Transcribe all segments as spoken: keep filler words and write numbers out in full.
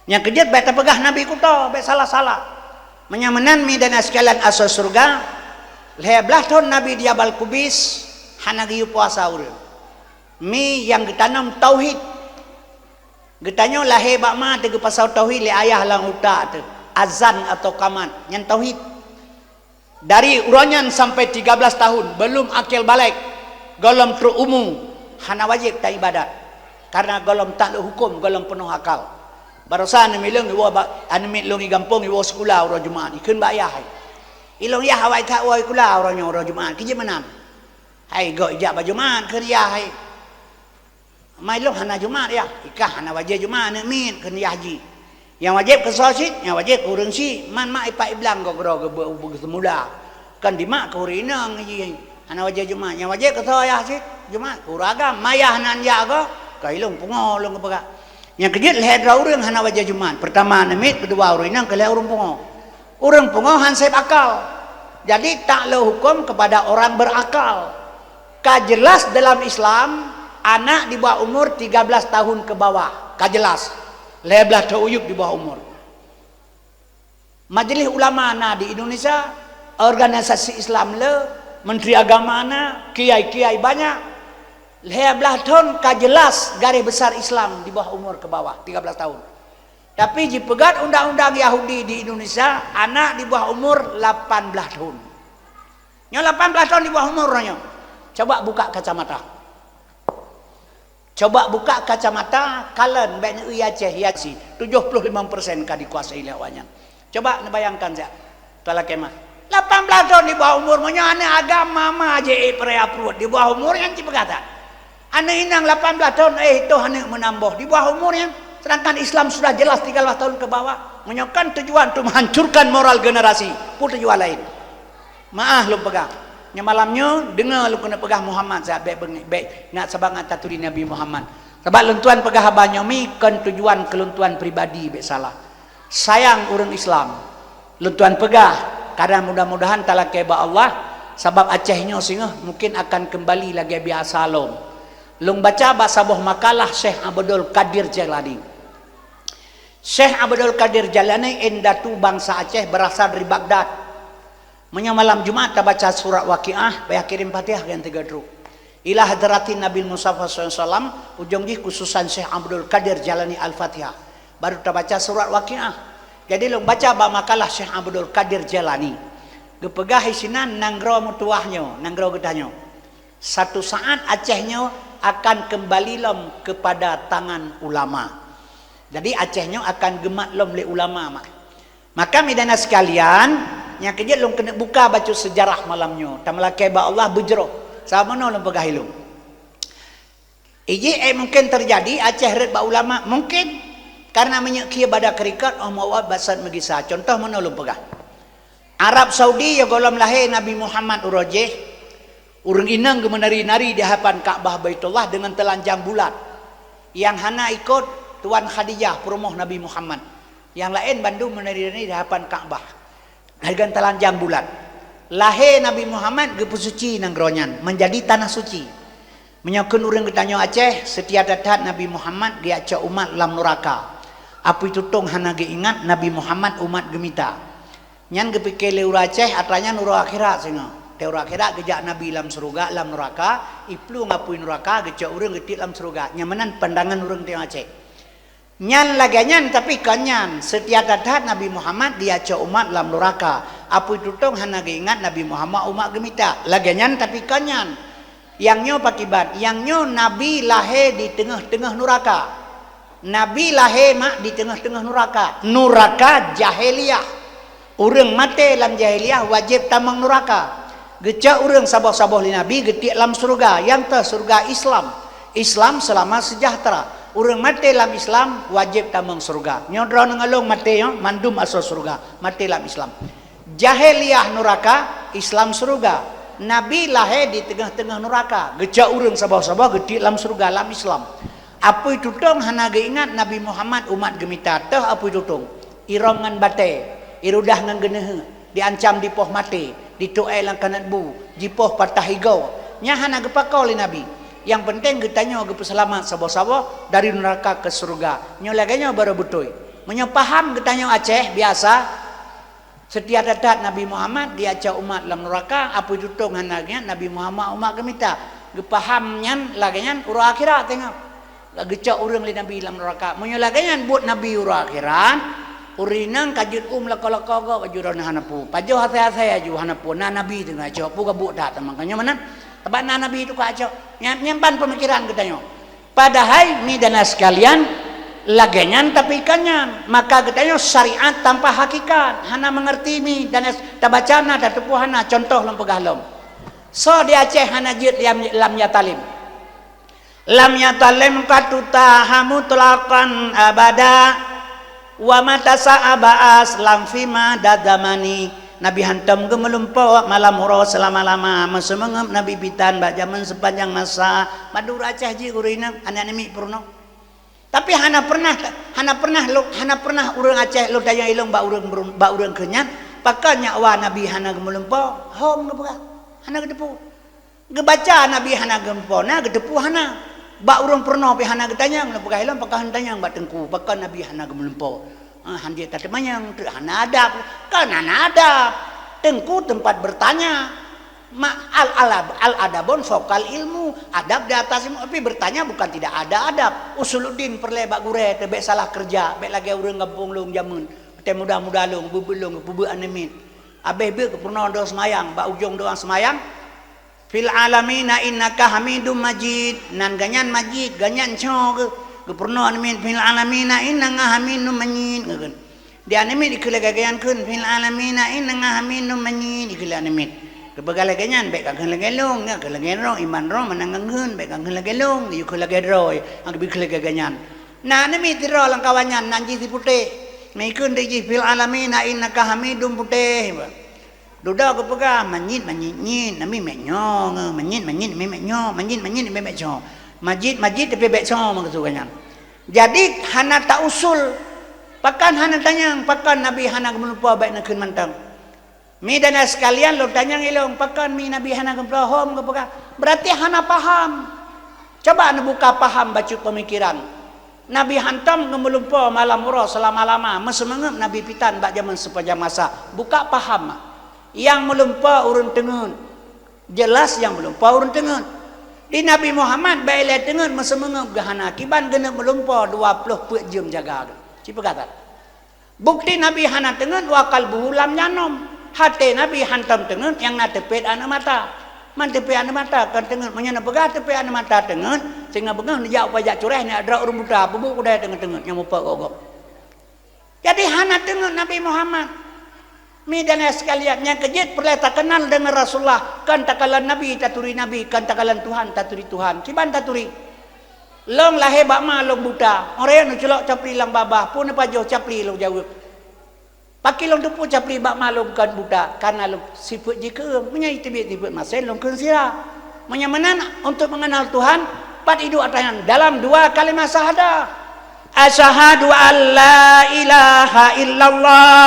Nyang keujeuet bék tapeugah Nabi kuto, bék salah-salah. Meunyoe meunan mi dan sekalian asoe syeuruga, lhée blaih thon Nabi di Jabal Kubais hana geuyue puasa ureuëng. Mi nyang geutanom tauhid. Geutanyoe lahé bak ma teuh geupasau tauhid lé ayah lam utak teuh, azan atau qamat, nyan tauhid. Dari uroe nyan sampai tiga belas tahun, belum akil balek, gohlom trok umu, hana wajéb taibadat. Karena gohlom taklok huköm, gohlom peunoh akal. Barosa aneuk miet lôn iwoe bak, aneuk miet lôn i gampông iwoe sikula uroe Jumat, ikheun bak yah hai. Ilôn yah awai that woe sikula uroe nyoe uroe Jumat, keu jih meunan. Hai gok ijak bak Jumat kheun yah hai. Mai lôn hana Jumat yah, ikah hana wajéb Jumat aneuk miet kheun yah jih. Nyang wajéb keu soe cit, nyang wajéb keu ureuëng cit, man mak ipak iblang goh keudroe geubeu-, geuseumeula. Kan dimak keu ureuëng inong jih, hana wajéb Jumat. Nyang wajéb keu soe yah cit, Jumat keu ureuëng agam. Mayah nan jak goh, ka ilôn pungo lôn geupeugah. Nyang keujeuet lhée droe ureuëng hana wajéb Jumat. Peurtama aneuk miet, keudua ureuëng inong, keulhée ureuëng pungo. Ureuëng pungo han sép akal. Jadi taklok huköm kepada orang berakal. Ka jelas dalam Islam, anak di bawah umur tiga belas tahun ke bawah. Ka jelas. Lhée blaih thon uyueb di bawah umur. Majelis ulama na di Indonesia, organisasi Islam le, menteri agama na, kiai-kiai banyak. Lhée blaih thon ka jelas garéh besar Islam di bawah umur ke bawah, tiga belas tahun. Tapi jipeugét undang-undang Yahudi di Indonesia, anak di bawah umur lapan belas thon. Nyoe lapan belas thon di bawah umur nyoe. Coba buka kacamata. Coba buka kacamata, kalon bék neueu Aceh, Yasin. Tujoh ploh limong persen ka dikuasai lé awaknyan. Coba neubayangkan siat. Talakée mah. Lapan belas thon di bawah umur, meunyoe aneuk agam ma-ma jih ék peuraya pruet di bawah umur nyan jipeugah that. Aneuk inong lapan belas thon, eh, toh aneuk meunamboh di bawah umur nyan. Sedangkan Islam sudah jelas tiga belas tahun ke bawah. Meunyoe kan tujuan untuk menghancurkan moral generasi, peue tujuan laén? Meu'ah lôn peugah. Nyang malam nyoe, deungoe lôn keuneuk peugah Muhammad siat, bék beungéh, bék ngat sabat ngat taturi Nabi Muhammad. Sabab lôn tuan peugah haba nyoe mi kon tujuan keu lôn tuan pribadi, bék salah. Sayang ureuëng Islam. Lôn tuan peugah, kadang mudah-mudahan talakée bak Allah, sabab Aceh nyoe singoh mungkin akan keumbali lagée biasa lom. Lôn baca bak saboh makalah Syekh Abdul Qadir Jailani. Syekh Abdul Qadir Jailani indatu bansa Aceh, berasal dari Baghdad. Meunyoe malam Jumat tabaca surat Waqiah, payah kirém Fatihah nyang teuga trok. Ila hadratin Nabil Mustafa sallallahu alaihi wasallam, ujong jih khususan Syekh Abdul Qadir Jailani Al-Fatihah. Baru tabaca surat Waqiah. Jadi lôn baca bak makalah Syekh Abdul Qadir Jailani. Geupeugah isinan nanggroe meutuwah nyoe, nanggroe geutanyoe. Satu saat Aceh nyoe akan keumbali lom keupada tangan ulama. Jadi Aceh nyoe akan geumat lom lé ulama mak. Maka mi dan na sekalian, nyang keujeuet lôn keuneuk buka bacut seujarah malam nyoe. Tameulakée bak Allah beujroh. Sabab meunoe lôn peugah ilôn. Ijih, eh, mungkin teujadi Aceh rhot bak ulama, mungkin. Karena meunyoe khie bada keurikot, oh meuwat basat meugisa. Contoh meunoe lôn peugah. Arab Saudi ya gohlom lahé Nabi Muhammad uroe jih, ureuëng inong geumeunari-nari di hadapan Ka'bah Baitullah deungon teulanjang bulat. Nyang hana ikot Tuan Khadijah peurumoh Nabi Muhammad. Nyang laén bandum meunari-nari di hadapan Ka'bah. Deungon teulanjang bulat. Lahé Nabi Muhammad geupeusuci nanggroe nyan, meunjadi tanah suci. Meunyoe kheun ureuëng geutanyoe Aceh, seutia that-that Nabi Muhammad geujak cok umat lam nuraka. Apui tutong hana geuingat Nabi Muhammad umat geumita. Nyan geupike lé ureuëng Aceh, atra nyan uroe akhirat singoh. Teuh uroe akhirat geujak Nabi lam syeuruga, lam nuraka, iplueng apui nuraka, geucok ureuëng geutiek lam syeuruga. Nyan meunan pandangan ureuëng tanyoe Aceh. Nyan lagée nyan, tapi kon nyan. Seutia that-that Nabi Muhammad geujak cok umat lam nuraka. Apui tutong hana geuingat Nabi Muhammad umat geumita. Lagée nyan, tapi kon nyan. Nyang nyoe pakiban, nyang nyoe Nabi lahé di teungoh-teungoh nuraka. Nabi lahé mak di teungoh-teungoh nuraka. Nuraka jahiliyah. Ureuëng maté lam jahiliyah wajéb tamong nuraka. Geucok ureuëng saboh-saboh lé Nabi geutiek lam syeuruga, nyang teuh syeuruga Islam. Islam seulama seujahteura. Ureuëng maté lam Islam wajéb tamong syeuruga. Nyoe droeneuh ngon lôn maté nyoe, mandum asoe syeuruga, maté lam Islam. Jahiliyah nuraka, Islam syeuruga. Nabi lahé di teungoh-teungoh nuraka. Geucok ureuëng saboh-saboh geutiek lam syeuruga, lam Islam. Apui tutong hana geuingat Nabi Muhammad umat geumita, teuh apui tutong. Irong ngon batée, irudah ngon geuneuheueh, diancam dipoh maté, dituek lam kanat bu, jipoh patah igoe. Nyan hana geupakoe lé Nabi. Nyang penting geutanyoe geupeuseulamat saboh-saboh dari nuraka keu syeuruga. Nyoe lagée nyoe barô beutôi. Meunyoe paham geutanyoe Aceh biasa, seutia that-that Nabi Muhammad, dia cok umat lam nuraka, apui tutong hana geuingat Nabi Muhammad umat geumita. Geupaham nyan lagée nyan uroe akhirat teungoh. Geucok ureuëng lé Nabi lam nuraka. Meunyoe lagée nyan buet Nabi uroe akhirat, ureuëng inong ka jeuet um lako-lako gob aju droeneuh hana peue. Pajoh asai-asai aju hana peue. Na Nabi teungoh cok, peue ka buet that teuma. Ka nyoe meunan, sabab na Nabi teuka cok. Nyan, nyan ban peumikiran geutanyoe. Padahai, mi dan sekalian, lagée nyan tapi kan nyan. Maka geutanyoe syariat tanpa hakikat, hana mengerti mi dan es-, tabaca na, tateupeue hana, contoh lom peugah lom. Soe di Aceh hana jeuet lam, lam Yatalem? Lam Yatalem ka tuta hamu tulakan abada, wa matasa abas lam fima dadamani. Nabi hantom geumeulumpo malam uroe seulama-lama, meuseumeungeup Nabi pitan bak jameun seupanjang masa. Madura Aceh jih gurina, aneuk namiet peurunoe. Tapi hana pernah, hana pernah lo-, hana pernah ureuëng Aceh lo tanya ilong bak ureuëng berun-, bak ureuëng keunyan, pakon nyak wa Nabi hana geumeulumpo, hom geupeugah, hana geuteupeue. Geubaca Nabi hana geumpo na, geuteupeue hana. Bak ureuëng peurunoe pih hana geutanyong, na peugah ilong pakon han tanyong bak teungku, pakon Nabi hana geumeulumpo. Ah, han jeuet tateumanyong, teuk hana adab. Kan hana adab. Teungku tempat bertanya. Ma-, al-, al-, al-adabun fokal ilmu. Adab di atas ilmu. Tapi bertanya bukan tidak ada adab. Usuluddin peureulée bak gurée teuh bék salah keureuja, bék lagée ureuëng gampông lôn jameun. Watée muda-muda lôn, beubeulông, peubeuet aneuk miet. Abéh beuet geupeurunoe doa seumayang, bak ujong doa seumayang, "Fil alamina innaka hamidum majid." Nan ganyan majid, ganyan cho geu-, geupeurunoe aneuk miet, "Fil alamina innaka hamidum majid." Geukheun. Di aneuk miet dikheun lagée ganyan kheun, "Fil alamina innaka hamidum majid." Dikheun lé aneuk miet. Geupeugah lagée nyan, bék kakheun lagée lôn, ya, kheun lagée droe, iman droe meunan kakheun, bék kakheun lagée lôn, yue kheun lagée droe, nyang geubri kheun lagée ganyan. Na aneuk miet sidroe lam kawan nyan, nan jih si putéh. Meukheun di jih, "Fil alamina innaka hamidum putéh." Dudoe geupeugah, "Manyit, manyit, nyit, nami mék nyoe, nge, manyit, manyit, nami mék nyoe, manyit, manyit, nami mék nyoe." Majid, majid, tapi bék nyoe, maksud geuh nyan. Jadi, hana tausul. Pakon hana tanyong, pakon Nabi hana geumeulumpo bék neukheun mantong. Mi dan sekalian, lôn tanyong ilong, pakon mi Nabi hana geumeulumpo, hom geupeugah. Berarti hana paham. Coba neubuka paham bacut peumikiran. Nabi hantom geumeulumpo malam uroe seulama-lama, meuseumeungeup Nabi pitan bak jameun seupanjang masa. Buka paham. Nyang meulumpo ureuëng teungeut. Jeulaih nyang meulumpo ureuëng teungeut. Di Nabi Muhammad bak ilée teungeut meuseumeungeup geuh hana, kiban geuneuk meulumpo dua ploh peuet jeuem jaga geuh. Ci peugah that. Bukti Nabi hana teungeut, wa qalbuhu lam yanom. Até Nabi hantom teungeut, nyang na teupet aneuk mata. Man teupet aneuk mata kon teungeut. Meunyoe neupeugah teupet aneuk mata teungeut, singoh beungoh neujak u pajak cureh, neujak droe ureuëng buta, peubuet kudai teungeut-teungeut nyang mupat gob-gob. Jadi hana teungeut Nabi Muhammad. Mi dan sekalian, nyang keujeuet peureulée takeunal deungon Rasulullah, kon takalon Nabi taturi Nabi, kon takalon Tuhan taturi Tuhan. Kiban taturi. Lôn lahé bak ma lôn buta, óh lheueh neuculok capli lam babah, peue neupajoh capli lôn jaweueb. Pakri lôn teupeue capli bak ma lôn kon buta, kareuna lôn sifeuet jikeueng. Meunyoe teubiet sifeuet masen, lôn kheun sira. Meunyoe meunan, untuk mengenal Tuhan, pat iduek ata nyan dalam dua kalimah syahadah. Asyhadu an la ilaha illallah.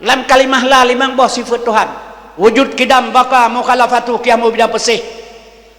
Lam kalimah la limong boh sifeuet Tuhan. Wujud, qidam, baqa, mukhalafatu, qiyamu, bina, peuseh.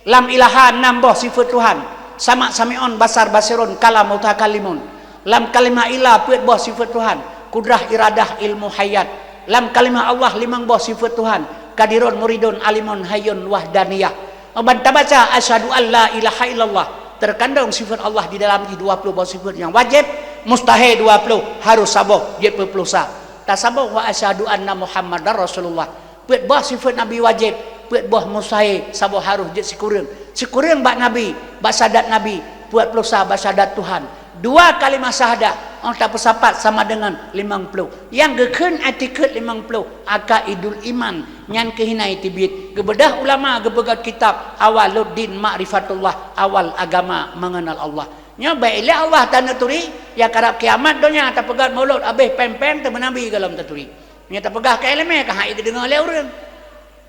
Lam ilaha nam boh sifeuet Tuhan. Sama, sami'un, basar, basirun, kalam, mutakallimun. Lam kalimah illa peuet boh sifeuet Tuhan. Kudrah, iradah, ilmu, hayat. Lam kalimah Allah limong boh sifeuet Tuhan. Qadirun, muridun, alimun, hayyun, wahdaniyah. Ban tabaca asyhadu an la ilaha illallah, terkandung sifeuet Allah di dalam jih dua ploh boh sifeuet nyang wajéb, mustahé dua ploh, harus saboh, jeuet peuet ploh sa. Tasaboh wa asyhadu anna Muhammadar Rasulullah. Peuet boh sifeuet Nabi wajéb, peuet boh mustahé, saboh harus jeuet sikureueng. Sikureueng bak Nabi, bak syahadat Nabi, peuet ploh sa bak syahadat Tuhan. Dua kalimah syahadah, óh tapeusapat sama deungon limong ploh. Nyang geukheun i'tikad limong ploh, aqaidul iman, nyan keuh hina teubiet. Geubeudoh ulama geupeugah kitab Awaluddin Ma'rifatullah, awal agama mengenal Allah. Nyoe bak ilée Allah taneuk turi, ya karab kiamat donya tapeugah mulod abéh péng-péng teumeunabi gohlom taturi. Nyoe tapeugah ka iéleumé ka hai teudeungoe lé ureuëng.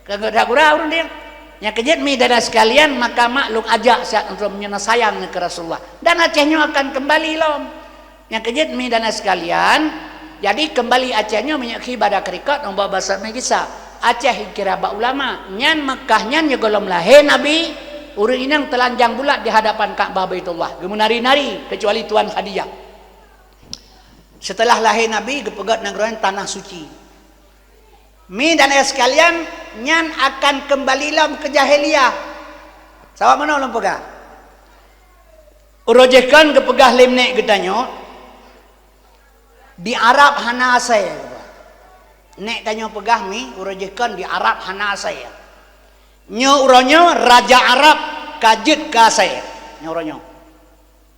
Keu gura-gura ureuëng dia. Nyang keujeuet mi dan sekalian, maka mak lôn ajak siat untuk meunyoe na sayang keu Rasulullah. Dan Aceh nyoe akan kembali lom. Nyang keujeuet mi dan sekalian, jadi kembali Aceh nyoe meunyoe khi bada keurikot ngon bahasa Indonesia. Aceh kira bak ulama. Nyan Mekah nyan nyoe gohlom lahé Nabi, ureuëng inong teulanjang bulat di hadapan Ka'bah Baitullah. Geumeunari-nari, kecuali Tuan Khadijah. Seuteulah lahé Nabi, geupeugét nanggroe nyan tanah suci. Mi dan ayah sekalian, nyan akan keumbali lom keu jahiliyah. Sabab meunoe lôn peugah. Uroe jih kon geupeugah lé nek geutanyoe, di Arab hana asai. Nek tanyoe peugah mi, uroe jih kon di Arab hana asai. Nyoe uroe nyoe raja Arab ka jeuet keu asai. Nyoe uroe nyoe.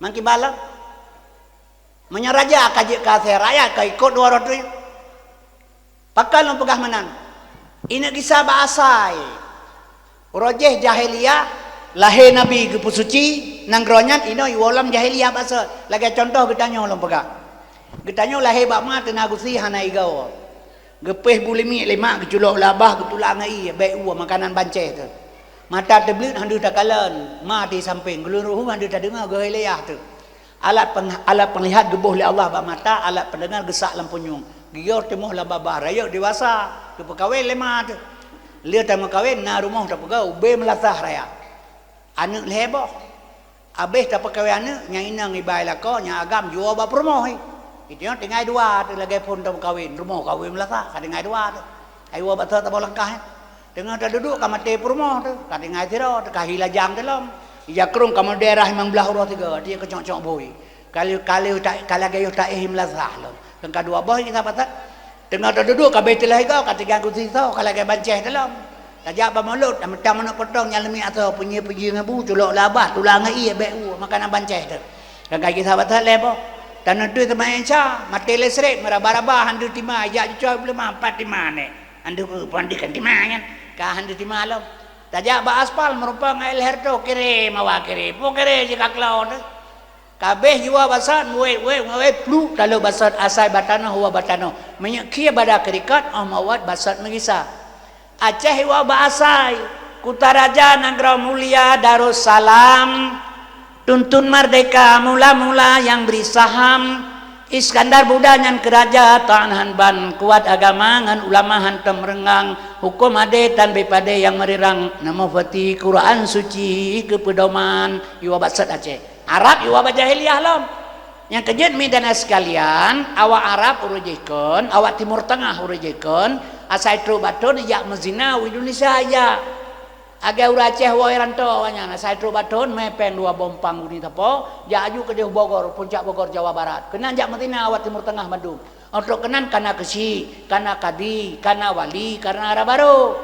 Mangkibala. Meunyoe raja ka jeuet keu asai, rakyat ka ikot dua roh tu. Pakon lôn peugah meunan? Ineuk gisa bak asai. Uroe jih jahiliyah, lahé Nabi geupeusuci, nanggroe nyan inoe iwoe lom jahiliyah bak asai. Lagée contoh geutanyoe lôn peugah. Geutanyoe lahé bak ma teuna gusi hana igoe. Geupéh bulimiek lé mak, geuculok labah, geutulak ngon ié, bék uwoe makanan bancéh teuh. Mata teubleuet hana deuh takalon, ma di sampéng, geuleuruhu hana deuh tadeungoe geuhiliyah teuh. Alat peng-, alat penglihat geuboh lé Allah bak mata, alat pendengar geusak lam punyueng. Geuyue timoh lam babah, rayeuk dewasa, geupeukawen lé ma teuh. Lheueh tameukawen, na rumoh tapeugah, ubé meulasah raya. Aneuk lhée boh. Abéh tapeukawen aneuk, nyang inong iba i lakoe, nyang agam jiwoe bak peurumoh. Itu nyoe tinggai dua teuh lagée phon tameukawen, rumoh kawen meulasah, ka tinggai dua teuh. Ai woe bak teuh taboh langkah, eh. Teungoh taduduek ka maté peurumoh teuh, ka tinggai sidroe teuh, ka hi lajang teuh lom. Ija krong ka meu daerah limong blaih uroe tiga, artinya keucok-cok bui. Ka lheueh, ka lheueh ta-, ka lagée yoh taéh meulasah lom. Teungka dua boh kisah patat. Teungoh taduduek ka béh teulah igoe, ka tinggai gusi soe, ka lagée bancéh teuh lom. Tajak bak mulod, tameutang manok potong nyang leumiek asoe, peujie-peujie ngon bu, culok labah, tulak ngon ié, bék uwoe, makanan bancéh teuh. Teungka kisah patat lhée boh. Tanoh teuh teuma Isa, maté lé srét, meuraba-raba, hana deuh tima, jak jicoe beuleumah, pat tima neh. Hana deuh peue, pih hana deuh kan tima nyan. Ka hana deuh tima lom. Tajak bak aspal, meurumpok ngon L Herto, kirém awa kirém. Peue kirém jih ka klo teuh. Ka béh jiwoe basot, wéh, wéh, wéh, pluek taloh basot asai bak tanoh, woe bak tanoh. Meunyoe khie bada keurikot, óh meuwat basot meugisa. Aceh iwoe bak asai, kuta raja nanggroe mulia Darussalam. Tuntun merdeka mula-mula nyang bri saham. Iskandar Buddha nyan keu raja, tahan ban kuat agama ngon ulama hantom reungang. Huköm adé tan beupadé nyang meurirang. Namoe feuti Quran suci keu peudoman. Iwoe bak sot Aceh. Arab iwoe bak jahiliyah lom. Nyang keujeuet mi dan sekalian, awak Arab uroe jih kon, awak Timur Tengah uroe jih kon, asai trok bak thon jak meuzina u Indonesia jak. Lagée ureuëng Aceh woe ranto awaknyan, asai trok bak thon mé péng dua boh umpang guni sapo, jak aju keudeh Bogor, puncak Bogor, Jawa Barat. Keunan jak meuzina awak Timur Tengah mandum. Óh trok keunan kana keuchik, kana kadi, kana wali, kana dara barô.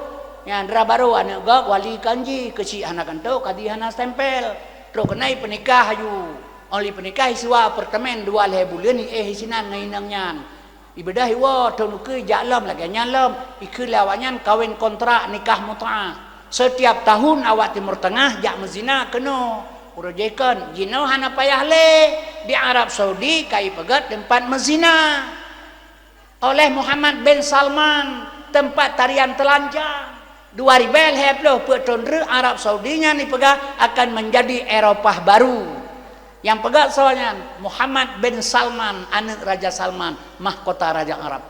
Nyan dara barô aneuëk gob, wali kon jih, keuchik hana kantô, kadi hana stempel. Trok keunan ipeunikah aju. Óh lheueh peunikah isiwa apartemen dua lhée buleuen iéh isinan ngon inong nyan. Ibeudôh iwoe thon ukeue jak lom lagée nyan lom, ikheun lé awaknyan kawén kontrak nikah mut'ah. Setiap tahun awak Timur Tengah jak meuzina keunoe. Uroe jih kon, jinoe hana payah lé, di Arab Saudi ka ipeugét teumpat meuzina oleh Muhammad bin Salman, teumpat tarian teulanjang. Dua ribée lhée ploh peuet thon reueh Arab Saudi nyan ipeugah akan menjadi Eropah baru. Nyang peugah soe nyan, Muhammad bin Salman, aneuëk Raja Salman, mahkota Raja Arab.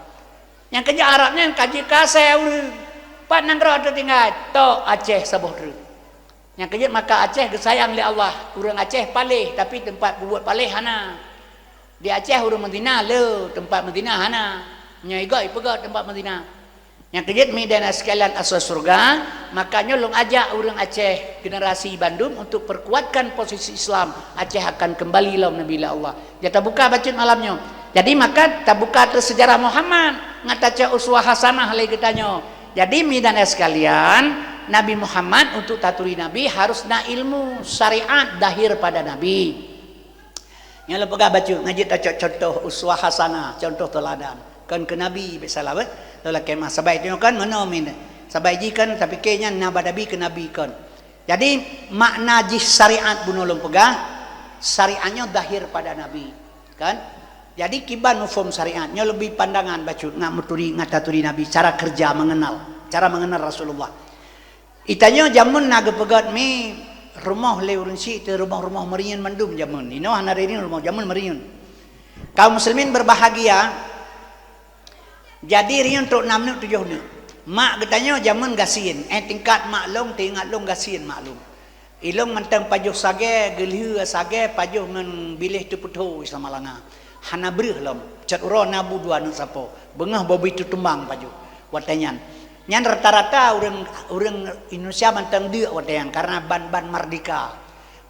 Nyang keujeuet Arab nyan ka jeuet keu asai ureuëng. Pat nanggroe teutinggai, tok Aceh saboh treuk. Nyang keujeuet maka Aceh geusayang lé Allah. Ureuëng Aceh paléh, tapi teumpat peubuet paléh hana. Di Aceh ureuëng meuzina le, teumpat meuzina hana. Meunyoe igoe ipeugét teumpat meuzina. Nyang keujeuet mi dan sekalian asoe syeuruga, maka nyoe lôn ajak ureuëng Aceh generasi bandum untuk perkuatkan posisi Islam. Aceh akan kembali lom neubi lé Allah. Jeuet tabuka bacut malam nyoe. Jadi maka tabuka teuh seujarah Muhammad, ngat tacok uswah hasanah lé geutanyoe. Jadi mi dan sekalian, Nabi Muhammad untuk taturi Nabi harus na ilmu syariat dahir pada Nabi. Nyang lôn peugah bacut, ngaji tacok contoh uswah hasanah, contoh teuladan. Kon keu Nabi bék salah, eh? Lôn lakée mah sabai tanyoe kan meunoe min. Sabai jih kan tapike nyan na bak Nabi keu Nabi kon. Jadi makna jih syariat bunoe lôn peugah, syariat nyoe zahir pada Nabi. Kan? Jadi kiban muphom syariat nyoe leubeh pandangan bacut ngat meuturi ngat taturi Nabi cara kerja mengenal, cara mengenal Rasulullah. Itanyoe jameun na geupeugét mi rumoh lé ureuëng syiek teuh rumoh-rumoh meuriyeuen mandum jameun. Inoe hana riyeuen rumoh jameun meuriyeuen. Kaum muslimin berbahagia, jadi riyeuen trok nam neuk tujoh neuk. Mak geutanyoe jameun gasien, eh tingkat mak lông teuingat lông gasien mak lông. Ilông mantong pajoh sagée, geulheu sagée, pajoh ngon biléh teupeutho sama langa. Hana breuh lom, cot uroe na bu dua aneuk sapo, beungoh bobi teutumbang pajoh. Watée nyan, nyan rata-rata ureuëng, ureuëng Indonesia mantong deuk watée nyan karena ban-ban merdeka.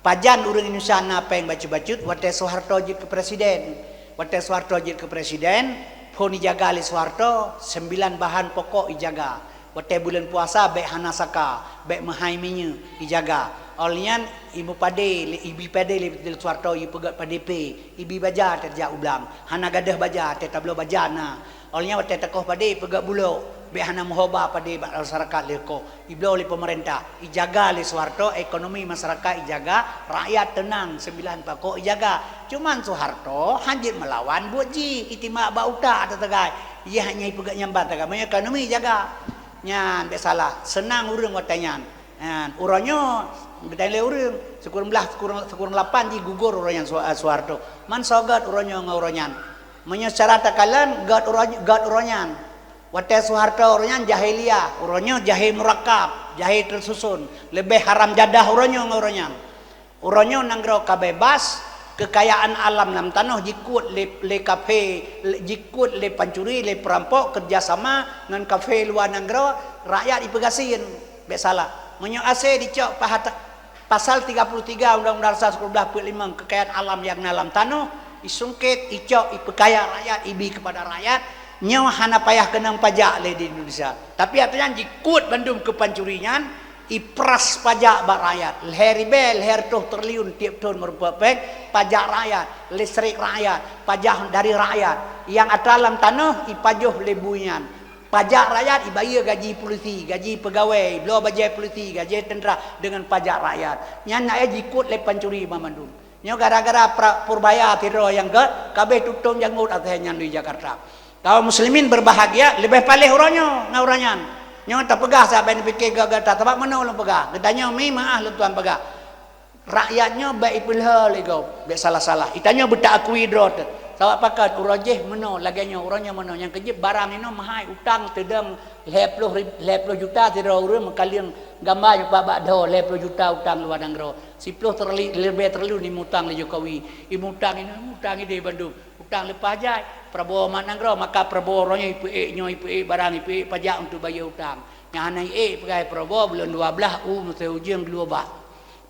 Pajan ureuëng Indonesia na péng bacut-bacut watée Soeharto jeuet keu presiden. Watée Soeharto jeuet keu presiden, phon ijaga lé Soeharto, sembilan bahan pokok ijaga. Watée buleuen puasa bék hana saka, bék meuhai minyeuk ijaga. Óh lheueh nyan imeupade lé, ibi pade lé Soeharto, ipeugét padé pé, ibi baja teujak u blang. Hana gadôh baja, teutabloe baja na. Óh lheueh nyan watée takoh padé ipeugét bulok, bék hana meuhoba padé bak masyarakat lé koh. Ibloe lé peumeurintah, ijaga lé Soeharto ekonomi masyarakat ijaga, rakyat teunang, sembilan pokok ijaga. Cuman Soeharto hana jeuet meulawan buet jih, itimak bak utak teutegai. Yah nyang ipeugét nyambat teuga, meunyoe ekonomi jaga. Nyan bék salah, seunang ureuëng watée nyan. Nyan, uroe nyoe geutanyoe lé ureuëng, sikureueng blaih, sikureueng, sikureueng lapan jih gugur uroe nyan Soe-, Soeharto. Man soe gét uroe nyoe ngon uroe nyan. Meunyoe secara takalon gét uroe, gét uroe nyan. Watée Soeharto uroe nyan jahiliyah, uroe nyoe jahé murakab, jahé teususun. Leubeh haram jadah uroe nyoe ngon uroe nyan. Uroe nyoe nanggroe ka bebas, keukayaan alam lam tanoh jikot lé, lé kafé, lé, jikot lé pancuri, lé peurampok, keureuja sama ngon kafé luwa nanggroe, rakyat ipeugasien. Bék salah. Meunyoe asée dicok pahat-, pasal tiga puluh tiga Undang-Undang Dasar sikureueng blaih peuet limong, keukayaan alam nyang na lam tanoh, isungkét, icok, ipeukaya rakyat, ibi keupada rakyat, nyoe hana payah keunong pajak lé di Indonesia. Tapi atra nyan jikot bandum keu pancuri nyan, ipras pajak bak rakyat. Lhée ribée, lhée reutôh triliun tieb thon meurumpok péng, pajak rakyat, listrik rakyat, pajak dari rakyat. Nyang atra lam tanoh ipajoh lé bui nyan. Pajak rakyat ibayeue gaji polisi, gaji peugawée, ibloe bajée polisi, gaji tentara deungon pajak rakyat. Nyan na jikot lé pancuri banmandum. Nyoe gara-gara pra-, Purbaya sidroe nyang gét, ka abéh tutong janggot asée nyan di Jakarta. Kaum muslimin berbahagia, leubeh paléh uroe nyoe ngon uroe nyan. Nyoe tapeugah sabe neupiké gata, sabab meunoe lôn peugah. Geutanyoe mi meuáh lôn tuan peugah. Rakyat nyoe bék ipeulheueh lé gob, bék salah-salah. Itanyoe beutaakui droe teuh. Sabab pakon uroe jih meunoe lagée nyoe, uroe nyoe meunoe. Nyang keujeuet barang inoe meuhai, utang teudong lhée ploh rib-, lhée ploh juta sidroe ureuëng meukaleng gamba nyoe bak, bak dhoe lhée ploh juta utang luwa nanggroe. Siploh trili-, leubeh triliun imutang lé Jokowi. Imutang inoe, imutang ideh bandum. Utang leupah jai, Prabowo mat nanggroe, maka Prabowo uroe nyoe ipeuék nyoe, ipeuék barang, ipeuék pajak untuk bayeue utang. Nyang hana iék peugah Prabowo buleuen dua blaih u meusé ujeuen geuluwa bak.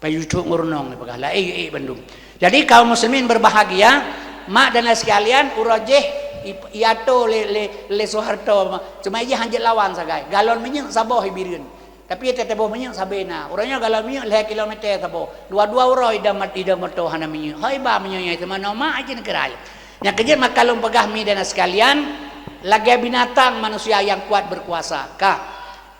Payu cok ngeurunong ni peugah, laén iék bandum. Jadi kaum muslimin berbahagia, mak dan sekalian, uroe jih ip-, iato lé, lé, lé Soeharto, cuma ijih hanjeuet lawan sagai. Galon minyeuk saboh ibireuen. Tapi teutabôh minyeuk sabe na. Uroe nyoe galon minyeuk lhée kilometer saboh. Dua-dua uroe idong mat-, idong moto hana minyeuk. Hoi ba minyeuk nyang teuma noma aja neukeurai. Nyang keujeuet maka lôn peugah mi dan sekalian, lagée binatang manusia nyang kuat berkuasa. Ka.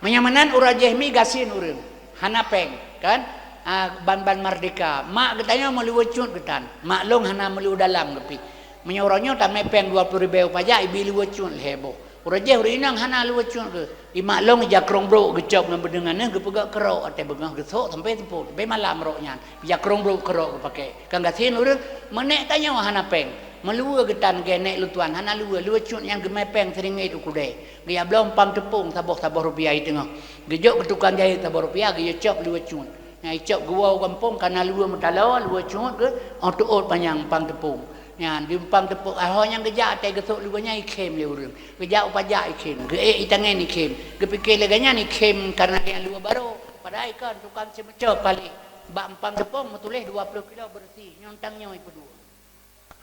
Meunyoe meunan uroe jih mi gasien ureuëng. Hana péng, kan? Ah, ban-ban merdeka. Mak geutanyoe meuluwa cut geutan. Mak lôn hana meuluwa dalam geupi. Meunyoe uroe nyoe tamé péng dua ploh ribée u pajak ibi luwa cut lhée boh. Uroe jih ureuëng inong hana luwa cut geuh. Imak lôn ija krong brok geucok ngon beudeungan neuh geupeugah keurok até beungoh geusok sampai teupot. Bé malam rok nyan. Ija krong brok keurok geupaké. Kan gasien ureuëng meunék tanyoe hana péng. Meuluwa geutan geunék lutuan hana luwa. Luwa cut nyang geumé péng siringét u keudée. Geuya bloe umpang teupông saboh-saboh rupiah i teungoh. Geujok keu tukang jahét saboh rupiah, geuyue cok luwa cut. Nyang icok geuwoe u gampông kana luwa meutaloe, luwa cut geuh, oh teuôt panyang umpang teupông. Nyan di umpang teupông, ah, ho nyang geujak até geusok luwa nyan ikhém lé ureuëng. Geujak u pajak ikhém, geuék itangen ikhém. Geupiké lagée nyan ikhém karena nyang luwa barô. Padahai kon tukang simeucok paléh. Bak umpang teupông meutuléh dua ploh kilo beureusi, nyoe tang nyoe ipeuduek.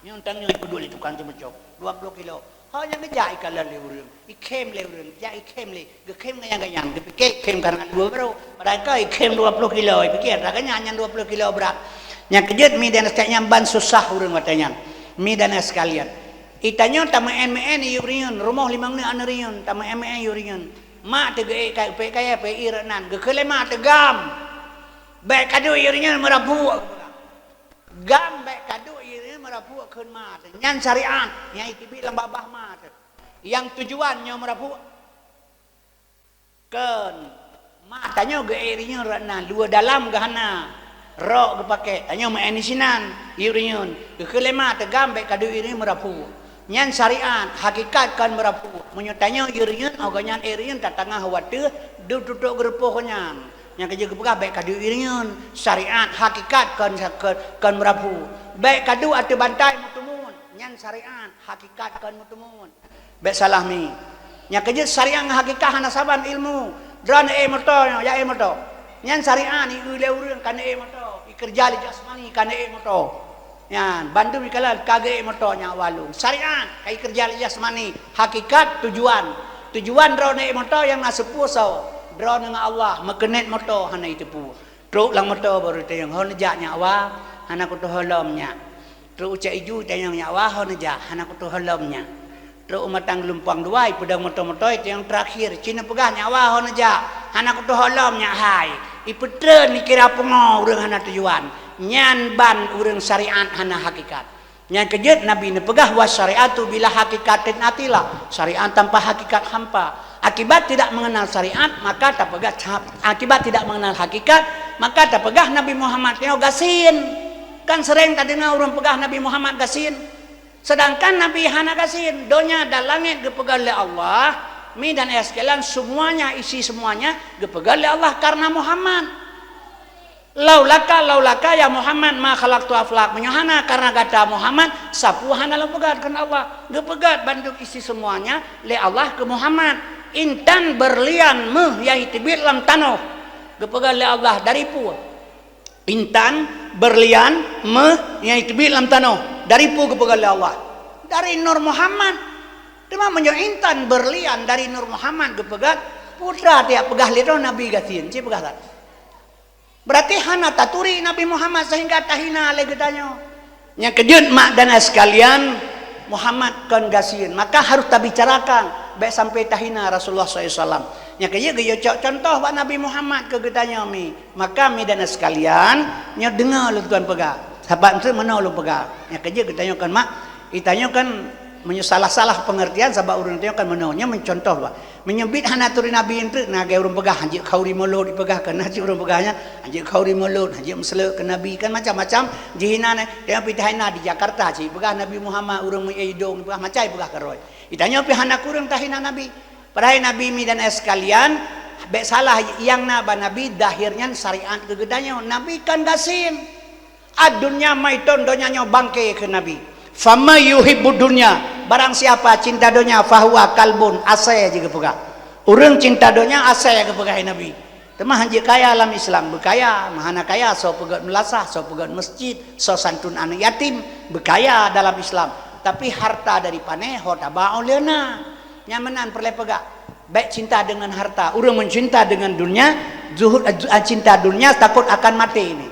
Nyoe tang nyoe ipeuduek lé tukang simeucok, dua ploh kilo. Ho nyang geujak ikalon lé ureuëng, ikhém lé ureuëng, jak ikhém lé, geukhém ngon nyang ganyang, geupiké ikhém karena dua barô. Padahai ka ikhém dua ploh kilo, ipiké atra ganyang nyan dua ploh kilo brat. Nyang keujeuet mi dan sekalian nyan ban susah ureuëng watée nyan. Mi dan sekalian. Itanyoe tameuén-meuén yue reuen, rumoh limong neuk aneuk reuen, tameuén-meuén yue reuen. Mak teuh geuék ka-, pék kayée pék ié rot nan, geukheun lé mak teuh gam. Bék kaduek yue reuen meurapuk. Gam bék kaduek ié meurapuk kheun ma teuh. Nyan syariat nyang iteubiet lam babah ma teuh. Nyang tujuan nyoe meurapuk kheun ma tanyoe geuék ié rot nan, luwa dalam geuhana. Rok geupaké, tanyoe meuén sinan, ié reuen. Geukheun lé ma teuh gam bék kaduek ié meurapuk. Nyan syariat, hakikat kon meurapuk. Meunyoe tanyoe ié reuen, oh gobnyan ék reuen tatangah watée deuh tutok geurupoh nyan. Nyang keujeuet geupeugah bék kaduek ié reuen. Syariat, hakikat kon, kon, kon meurapuk. Bék kaduek ateueh bantai meutumun. Nyan Syariat, hakikat kon meuteumé. Bék salah mi. Nyang keujeuet syariat ngon hakikat hana saban ilmu. Droeneuh ék moto nyoe, jak ék moto. Nyan syariat, ieu lé ureuëng ka ék moto. Ikeureuja lé jasmani ka ék moto. Nyan, bandum ikalon ka geuék moto nyan awai lôn. Syariat, ka ikeureuja lé jasmani. Hakikat, tujuan. Tujuan droeneuh ék moto nyang na seupue soe. Droeneuh ngon Allah, meukeunet moto hana iteupeue. Trok lam moto baru tanyong, "Ho neujak nyak wa?" "Hana kutuho lom nyak." Trok ucok iju tanyong, "Nyak wa ho neujak?" "Hana kutuho lom nyak." Trok u Matang Geulumpang dua, ipeudong moto-moto, tanyong terakhir, "Ci neupeugah nyak wa ho neujak?" "Hana kutuho lom nyak hai." Ipeutreun, ikira pungo ureuëng hana tujuan. Nyan ban ureuëng syariat hana hakikat. Nyang keujeuet Nabi neupeugah, "Wa syariatu bila hakikatin atila." Syariat tanpa hakikat hampa. Akibat tidak mengenal syariat, maka tapeugah, akibat tidak mengenal hakikat, maka tapeugah Nabi Muhammad nyoe gasien. Kan sering tadeungoe ureuëng peugah Nabi Muhammad gasien. Sedangkan Nabi hana gasien. Donya dan langét geupeugah lé Allah, mi dan es sekalian, semuanya, isi semuanya geupeugah lé Allah karena Muhammad. "Laulaka, laulaka ya Muhammad ma khalaqtul aflak." Meunyoe hana karena gata Muhammad, sapeue hana lôn peugah kheun Allah. Geupeugah bandum isi semuanya lé Allah keu Muhammad. Intan, berlian, méuh nyang teubiet lam tanoh. Geupeugah lé Allah dari peue? Intan, berlian, méuh nyang teubiet lam tanoh. Dari peue geupeugah lé Allah? Dari Nur Muhammad. Teuma meunyoe intan, berlian dari Nur Muhammad geupeugah, peue teuma tapeugah lé droe Nabi gasien, ci peugah that. Berarti hana taturi Nabi Muhammad sehingga tahina lé geutanyoe. Nyang keujeuet mak dan ai sekalian, Muhammad kon gasien, maka harus tabicarakan, bék sampai tahina Rasulullah sallallahu alaihi wasallam. Nyang keujeuet geuyue cok contoh bak Nabi Muhammad keu geutanyoe mi. Maka mi dan ai sekalian, nyoe deungoe lôn tuan peugah. Sabab eunteuk meunoe lôn peugah. Nyang keujeuet geutanyoe kon mak, geutanyoe kon meunyoe salah-salah pengertian sabab ureuëng tanyoe kon meunoe. Nyoe meucontoh bah. Meunyoe biet hana turi Nabi eunteuk, na lagée ureuëng peugah, "Hanjeuet khauri mulod," ipeugah keu na cit ureuëng peugah nyan, "Hanjeuet khauri mulod, hanjeuet meuseuleuek keu Nabi," kan macam-macam jihina nyan. Tanyoe pih tahina di Jakarta cit, ipeugah Nabi Muhammad ureuëng meuidong, ipeugah macam ipeugah keurôi. Geutanyoe pih hana kureueng tahina Nabi. Padahai Nabi mi dan ai sekalian, bék salah nyang na bak Nabi, zahir nyan syariat keu geutanyoe. Nabi kan gasien. "Ad-dunya maitun," donya nyoe bangke kheun Nabi. "Faman yuhibbud dunya," barang siapa cinta donya, "fahuwa kalbun," asée jih geupeugah. Ureuëng cinta donya asée geupeugah Nabi. Teuma hanjeuet kaya lam Islam, beukaya, meuhana kaya, soe peugét meulasah, soe peugét masjid, soe santun aneuëk yatim, beukaya dalam Islam. Tapi harta dari pané ho taba óh lheueh na. Nyan meunan peureulée peugah. Bék cinta dengan harta. Ureuëng meucinta dengan dunia, zuhud, eh, cinta dunia takut akan mati ini.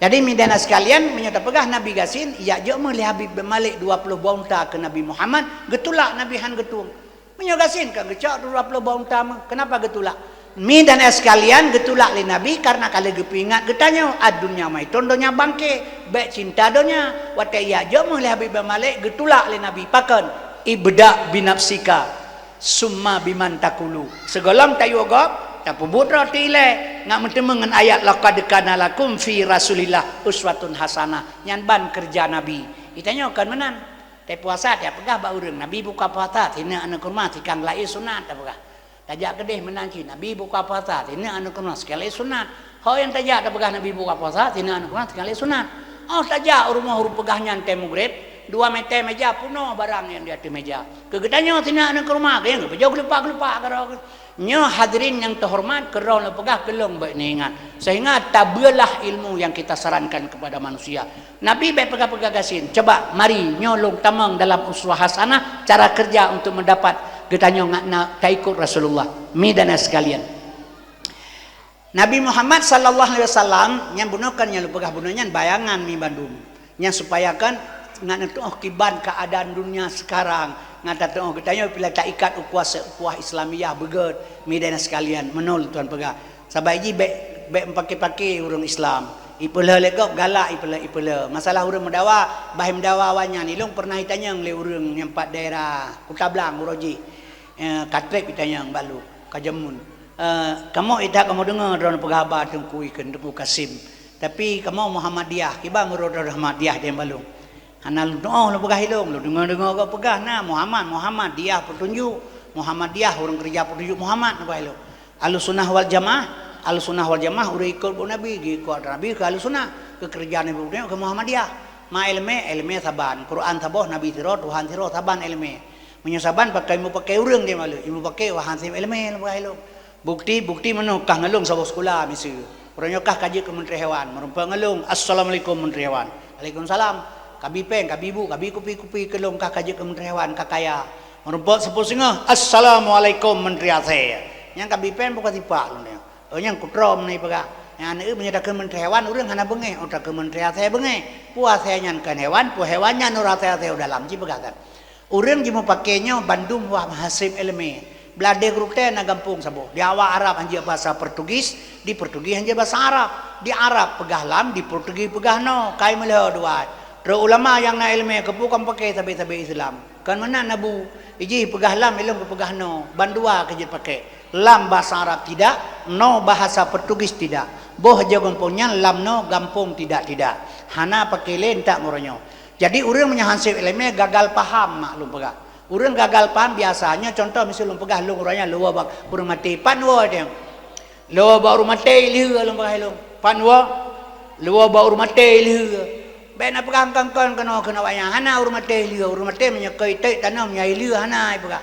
Jadi, mi dan ai sekalian, meunyoe tapeugah Nabi gasien, ijak jok méuh lé Habib bin Malik dua puluh buah unta keu Nabi Muhammad, geutulak Nabi han geutueng. Meunyoe gasien ka geucok dua puluh buah unta méuh, kenapa geutulak? Mi dan ai sekalian, geutulak lé Nabi karena ka lheueh geupeuingat geutanyoe, "Ad-dunya maitun," donya bangke, bék cinta donya. Watée ijak jok méuh lé Habib bin Malik, geutulak lé Nabi, pakon? "Ibda binafsika." "Summa biman takulu." Sigohlom tayue gob, tapeubuet roti ilée, ngat meuteumé ngon ayat, "Laqad kana lakum fi Rasulillah uswatun hasanah." Nyan ban keureuja Nabi. Geutanyoe kon meunan. Tapuasa, tapeugah bak ureuëng, "Nabi buka puasa, sineuk aneuëk kurma, sikang laén sunat," tapeugah. Tajak keudeh meunan cit, "Nabi buka puasa, sineuk aneuëk kurma, sikang laén sunat." Ho nyang tajak tapeugah Nabi buka puasa, sineuk aneuëk kurma, sikang laén sunat. Oh, tajak u rumoh ureuëng peugah nyan tée mugreb, dua meuté meja peunoh barang nyang di ateueh meja. Keu geutanyoe sineuk aneuëk kurma, keu nyang geupeujok geulepak-geulepak keudroe. Nyoe hadirin nyang teuhoreumat, keudroe lôn peugah keu lôn bék neuingat. Sehingga tabeulah ilmu yang kita sarankan kepada manusia. Nabi bék peugah-peugah gasien. Coba, mari, nyoe lôn tamong dalam uswah hasanah, cara kerja untuk mendapat geutanyoe ngat na taikut Rasulullah. Mi dan ai sekalian. Nabi Muhammad sallallahu alaihi wasallam, nyan bunoe kan nyang lôn peugah bunoe nyan bayangan mi bandum. Nyan supaya kan ngat neutuoh kiban keadaan dunia sekarang. Ngat tatuoh geutanyoe bila taikat u kuasa ukhuwah Islamiyah beugét, mi dan ai sekalian, meunoe lôn tuan peugah. Sabab jih bék, bék meupaké-paké ureuëng Islam. Ipeulheueh lé gob galak ipeulheueh, ipeulheueh. Masalah ureuëng meudawa, bah meudawa awaknyan. Ilôn pernah itanyong lé ureuëng nyang pat daerah Kuta Blang uroe jih. Eh, ka treb itanyong bak lôn, ka jameun. Eh, kamoe ita kamoe deungoe droeneuh peugah haba Teungku ikheun, Teungku Kasim. Tapi kamoe Muhammadiyah, kiban meunurot droeneuh Muhammadiyah di bak lôn. Hana lôn tuoh lôn peugah ilôn, lôn deungoe-deungoe gob peugah na Muhammad, Muhammadiyah peutunjuk, Muhammadiyah ureuëng keureuja peutunjuk Muhammad, na peugah ilôn. Ahlussunnah wal Jamaah, Ahlussunnah wal Jamaah ureuëng ikot buet Nabi, geuikot Nabi keu Ahlussunnah, keu keureuja Nabi peutunjuk keu Muhammadiyah. Ma iéleumé, iéleumé saban. Quran saboh, Nabi sidroe, Tuhan sidroe, saban iéleumé. Meunyoe saban pakai, meupakai ureuëng di malu, meupakai wahai seb iéleumé, leubeh ilok. Bukti, bukti meunoe kah ngalong saboh sekolah miseue. Uroe nyoe kah ka jeuet keu Menteri Hewan, meurumpok ngalong, "Assalamualaikum Menteri Hewan." "Waalaikumsalam." Kabi péng, kabi bu, kabi kupi-kupi keu lôn kah ka jeuet keu Menteri Hewan, ka kaya. Meurumpok seupôt singoh, "Assalamualaikum Menteri Asée." Nyang kabi péng bukan sipak lôn nyoe. Oh, nyang kutroe meunan peugah. Nyang aneuk meunyoe takheun Menteri Hewan, ureuëng hana beungéh, oh, takheun Menteri Asée beungéh. Peue asée nyan kon hewan, peue hewan nyan ureuëng asée-asée u dalam, jipeugah that. Ureuëng jimeupakée nyoe bandum wah haseb iéleumé. Bladeh Geurutée na gampông saboh. Di awak Arab hanjeuet bahasa Portugis, di Portugis hanjeuet bahasa Arab. Di Arab peugah lam, di Portugis peugah no, kai meulhö dua. Trok ulama nyang na iéleumé keupeue kon pakée sabe-sabe Islam. Kon meunan Abu, ijih peugah lam ilong keupeugah no, bandua keujeuet pakée. Lam bahasa Arab tidak, no bahasa Portugis tidak. Boh jagoe gampông nyan lam no gampông tidak-tidak. Hana pakée lé ntak meuronyong. Jadi ureuëng meunyoe haseb iéleumé gagal paham mak lôn peugah. Ureuëng gagal paham biasanya contoh miseue lôn peugah lôn ureuëng nyan luwa bak ureuëng maté pat woe dia. Luwa bak ureuëng maté lheueh lôn peugah lôn. Pat woe luwa bak ureuëng maté lheueh. Bék na peugah kon-kon keunoe keunoe wayang hana ureuëng maté lheueh, ureuëng maté meunyoe keu iték tanoh meunyoe lheueh hana peugah.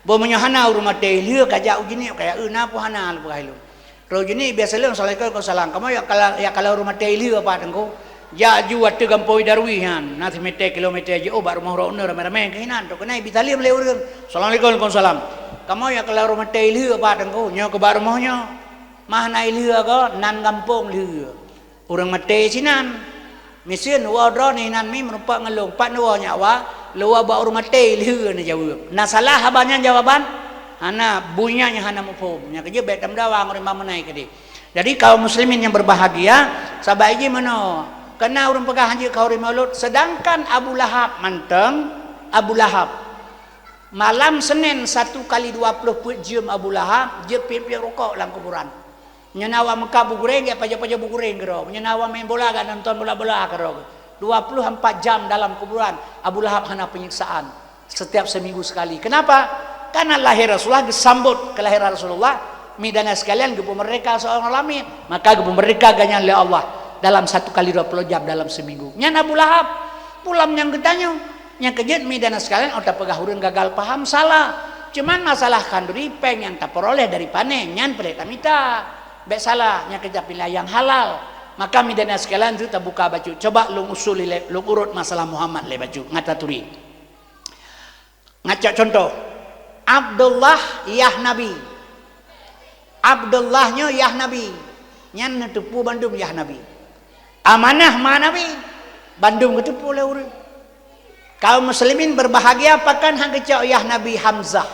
Boh meunyoe hana ureuëng maté lheueh ka jak u jinék ka ya eu na pun hana lôn peugah lôn. Roh jeunèh biasa lôn, "Assalamualaikum." "Waalaikumsalam." "Kamoe ya kalau, ya kalau ureuëng maté lheueh apa Teungku?" "Jak ju ateueh gampông Darwis nyan, na simeter kilometer jiôh bak rumoh droeneuh ramé-ramé keuh inan, trok keunoe bi saleuem lé ureuëng." "Assalamualaikum." "Waalaikumsalam." "Kamoe ya kalau ureuëng maté lheueh apa Teungku?" "Nyoe keu bak rumoh nyoe." "Mah na lheueh ko?" "Nan gampông lheueh." Ureuëng maté sinan. Miseue woe droeneuh inan mi meurumpok ngon lôn, pat neuwoe nyak wa, luwa bak ureuëng maté lheueh neujaweueb. Na salah haba nyan jawaban? Hana, bunya nyang hana muphom. Nyang keujeuet bék tameudawa ngon ureuëng bangai keudeh. Jadi kaum muslimin yang berbahagia, sabai jih meunoe. Keu na ureuëng peugah hanjeuet khauri maulud, sedangkan Abu Lahab mantong, Abu Lahab. Malam Senin satu kali dua puluh peuet jeuem Abu Lahab jeuet piep-piep rukok lam kuburan. Meunyoe na awak meukat bugureng, gét pajoh-pajoh bugureng keudroe. Meunyoe na awak main bola, gét nonton bola-bola keudroe. Dua puluh empat jam dalam kuburan, Abu Lahab hana penyiksaan. Setiap seminggu sekali. Kenapa? Karena lahir Rasulullah, geusambot kelahiran Rasulullah, mi dan sekalian geupeumeurdeka seorang lamiet. Maka geupeumeurdeka gobnyan lé Allah dalam satu kali dua puluh jam dalam seminggu. Nyan Abu Lahab, pulam nyang geutanyoe. Nyang keujeuet mi dan sekalian, oh tapeugah ureuëng gagal paham, salah. Cuman masalah khanduri péng nyang tapeuroleh dari panen, nyan peureulée tamita. Bék salah, nyang keujeuet pilih nyang halal. Maka mi dan sekalian tu tabuka bacut. Coba lôn usul ilée, lôn urot masalah Muhammad lé bacut. Ngat taturi. Ngacok contoh. Abdullah yah Nabi. Abdullah nyoe yah Nabi. Nyan neuteupeue bandum yah Nabi. Amanah ma Nabi. Bandum geuteupeue lé ureuëng. Kaum muslimin berbahagia pakon han geucok yah Nabi Hamzah.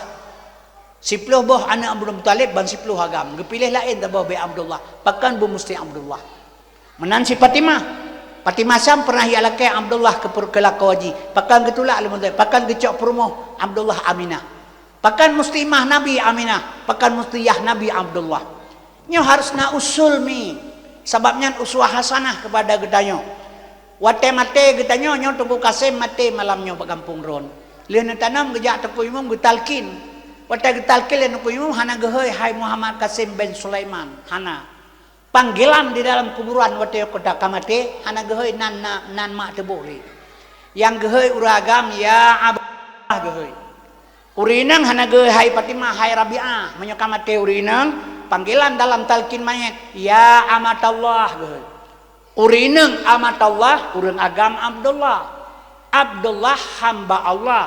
Siploh boh aneuëk Abdul Muthalib ban siploh agam. Geupiléh laén saboh bék Abdullah. Pakon beumusti Abdullah. Meunan si Fatimah. Fatimah Syam pernah jak lakée Abdullah keu per-, keu lakoe jih. Pakon geutulak lé Muthalib. Pakon geucok peurumoh Abdullah Aminah. Pakon musti mah Nabi Aminah, pakon musti yah Nabi Abdullah. Nyoe harus na usul mi, sabab nyan uswah hasanah kepada geutanyoe. Watée maté geutanyoe, nyoe Teungku Kasim maté malam nyoe bak gampông droen. Lheueh neutanom geujak Teungku Imum geutalkin. Watée geutalkin lé Teungku Imum hana geuhôi hai Muhammad Kasim bin Sulaiman, hana. Panggilan di dalam kuburan watée kota ka maté, hana geuhôi nan, nan, nan mak teuboh lé. Nyang geuhôi ureuëng agam, "Ya Abah," geuhôi. Ureuëng inong hana geuhôi hai Fatimah, hai Rabi'ah. Meunyoe ka maté ureuëng inong, panggilan dalam talkin mayét, "Ya Amatallah," geuhôi. Ureuëng inong Amatallah, ureuëng agam Abdullah. Abdullah hamba Allah,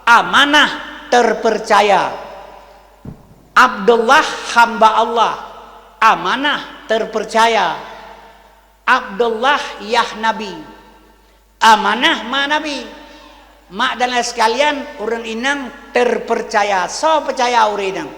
amanah terpercaya. Abdullah hamba Allah, amanah terpercaya. Abdullah yah Nabi, amanah ma Nabi. Mak dan ayah sekalian, ureuëng inong terpercaya. Soe peucaya ureuëng inong?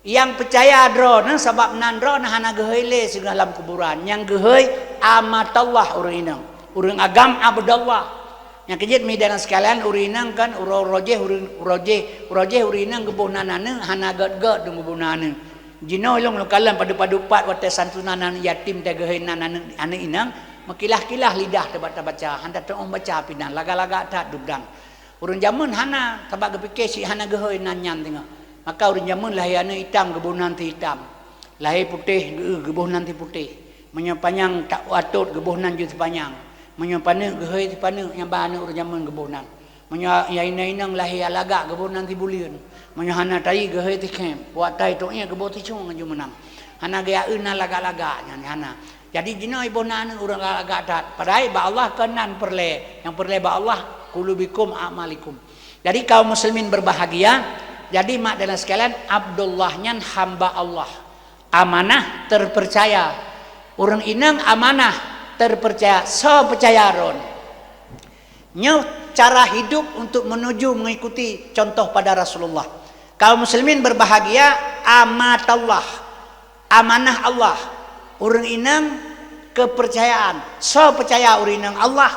Nyang peucaya droeneuh, sabab nan droeneuh hana geuhôi lé singoh lam kuburan. Nyang geuhôi Amatallah ureuëng inong. Ureuëng agam Abdullah. Nyang keujeuet mi dan sekalian, ureuëng inong kan uroe-uroe jéh ureuëng, uroe jéh, uroe jéh ureuëng inong geuboh nan aneuëk, hana gét-gét dong geuboh nan aneuëk. Jinoe lôn lôn kalon padub-padub pat watée santunan aneuëk yatim teuh geuhôi nan aneuëk, aneuëk inong, meukilah-kilah lidah teuh bak tabaca, hana teuôt baca pih nan, lagak-lagak that dub dan. Ureuëng jameun hana, sabab geupike cit hana geuhôi nan nyan teungoh. Maka ureuëng jameun lahé aneuëk itam geuboh nan teuh itam. Lahé putéh geu-, geuboh nan teuh putéh. Meunyoe panyang tak atot geuboh nan jeuet panyang. Meunyoe paneuk geuhôi sipaneuk nyang ba aneuk ureuëng jameun geuboh nan. Meunyoe nyang inong-inong lahé lagak geuboh nan sibuleuen. Meunyoe hana tayi geuhôi sikhém, wak tai tok ié geuboh sicung laju meunang. Hana geuyaeun nan lagak-lagak nyan hana. Jadi jinoe iboh nan aneuk ureuëng lagak-lagak that. Padahai bak Allah kon nan peureulée. Nyang peureulée bak Allah, qulubikum a'malikum. Jadi kaum muslimin berbahagia, jadi mak dan sekalian, Abdullah nyan hamba Allah. Amanah terpercaya. Ureuëng inong amanah terpercaya. Soe peucaya droe? Nyoe cara hidup untuk menuju mengikuti contoh pada Rasulullah. Kaum muslimin berbahagia, amatallah. Amanah Allah. Ureuëng inong kepercayaan. Soe peucaya ureuëng inong? Allah.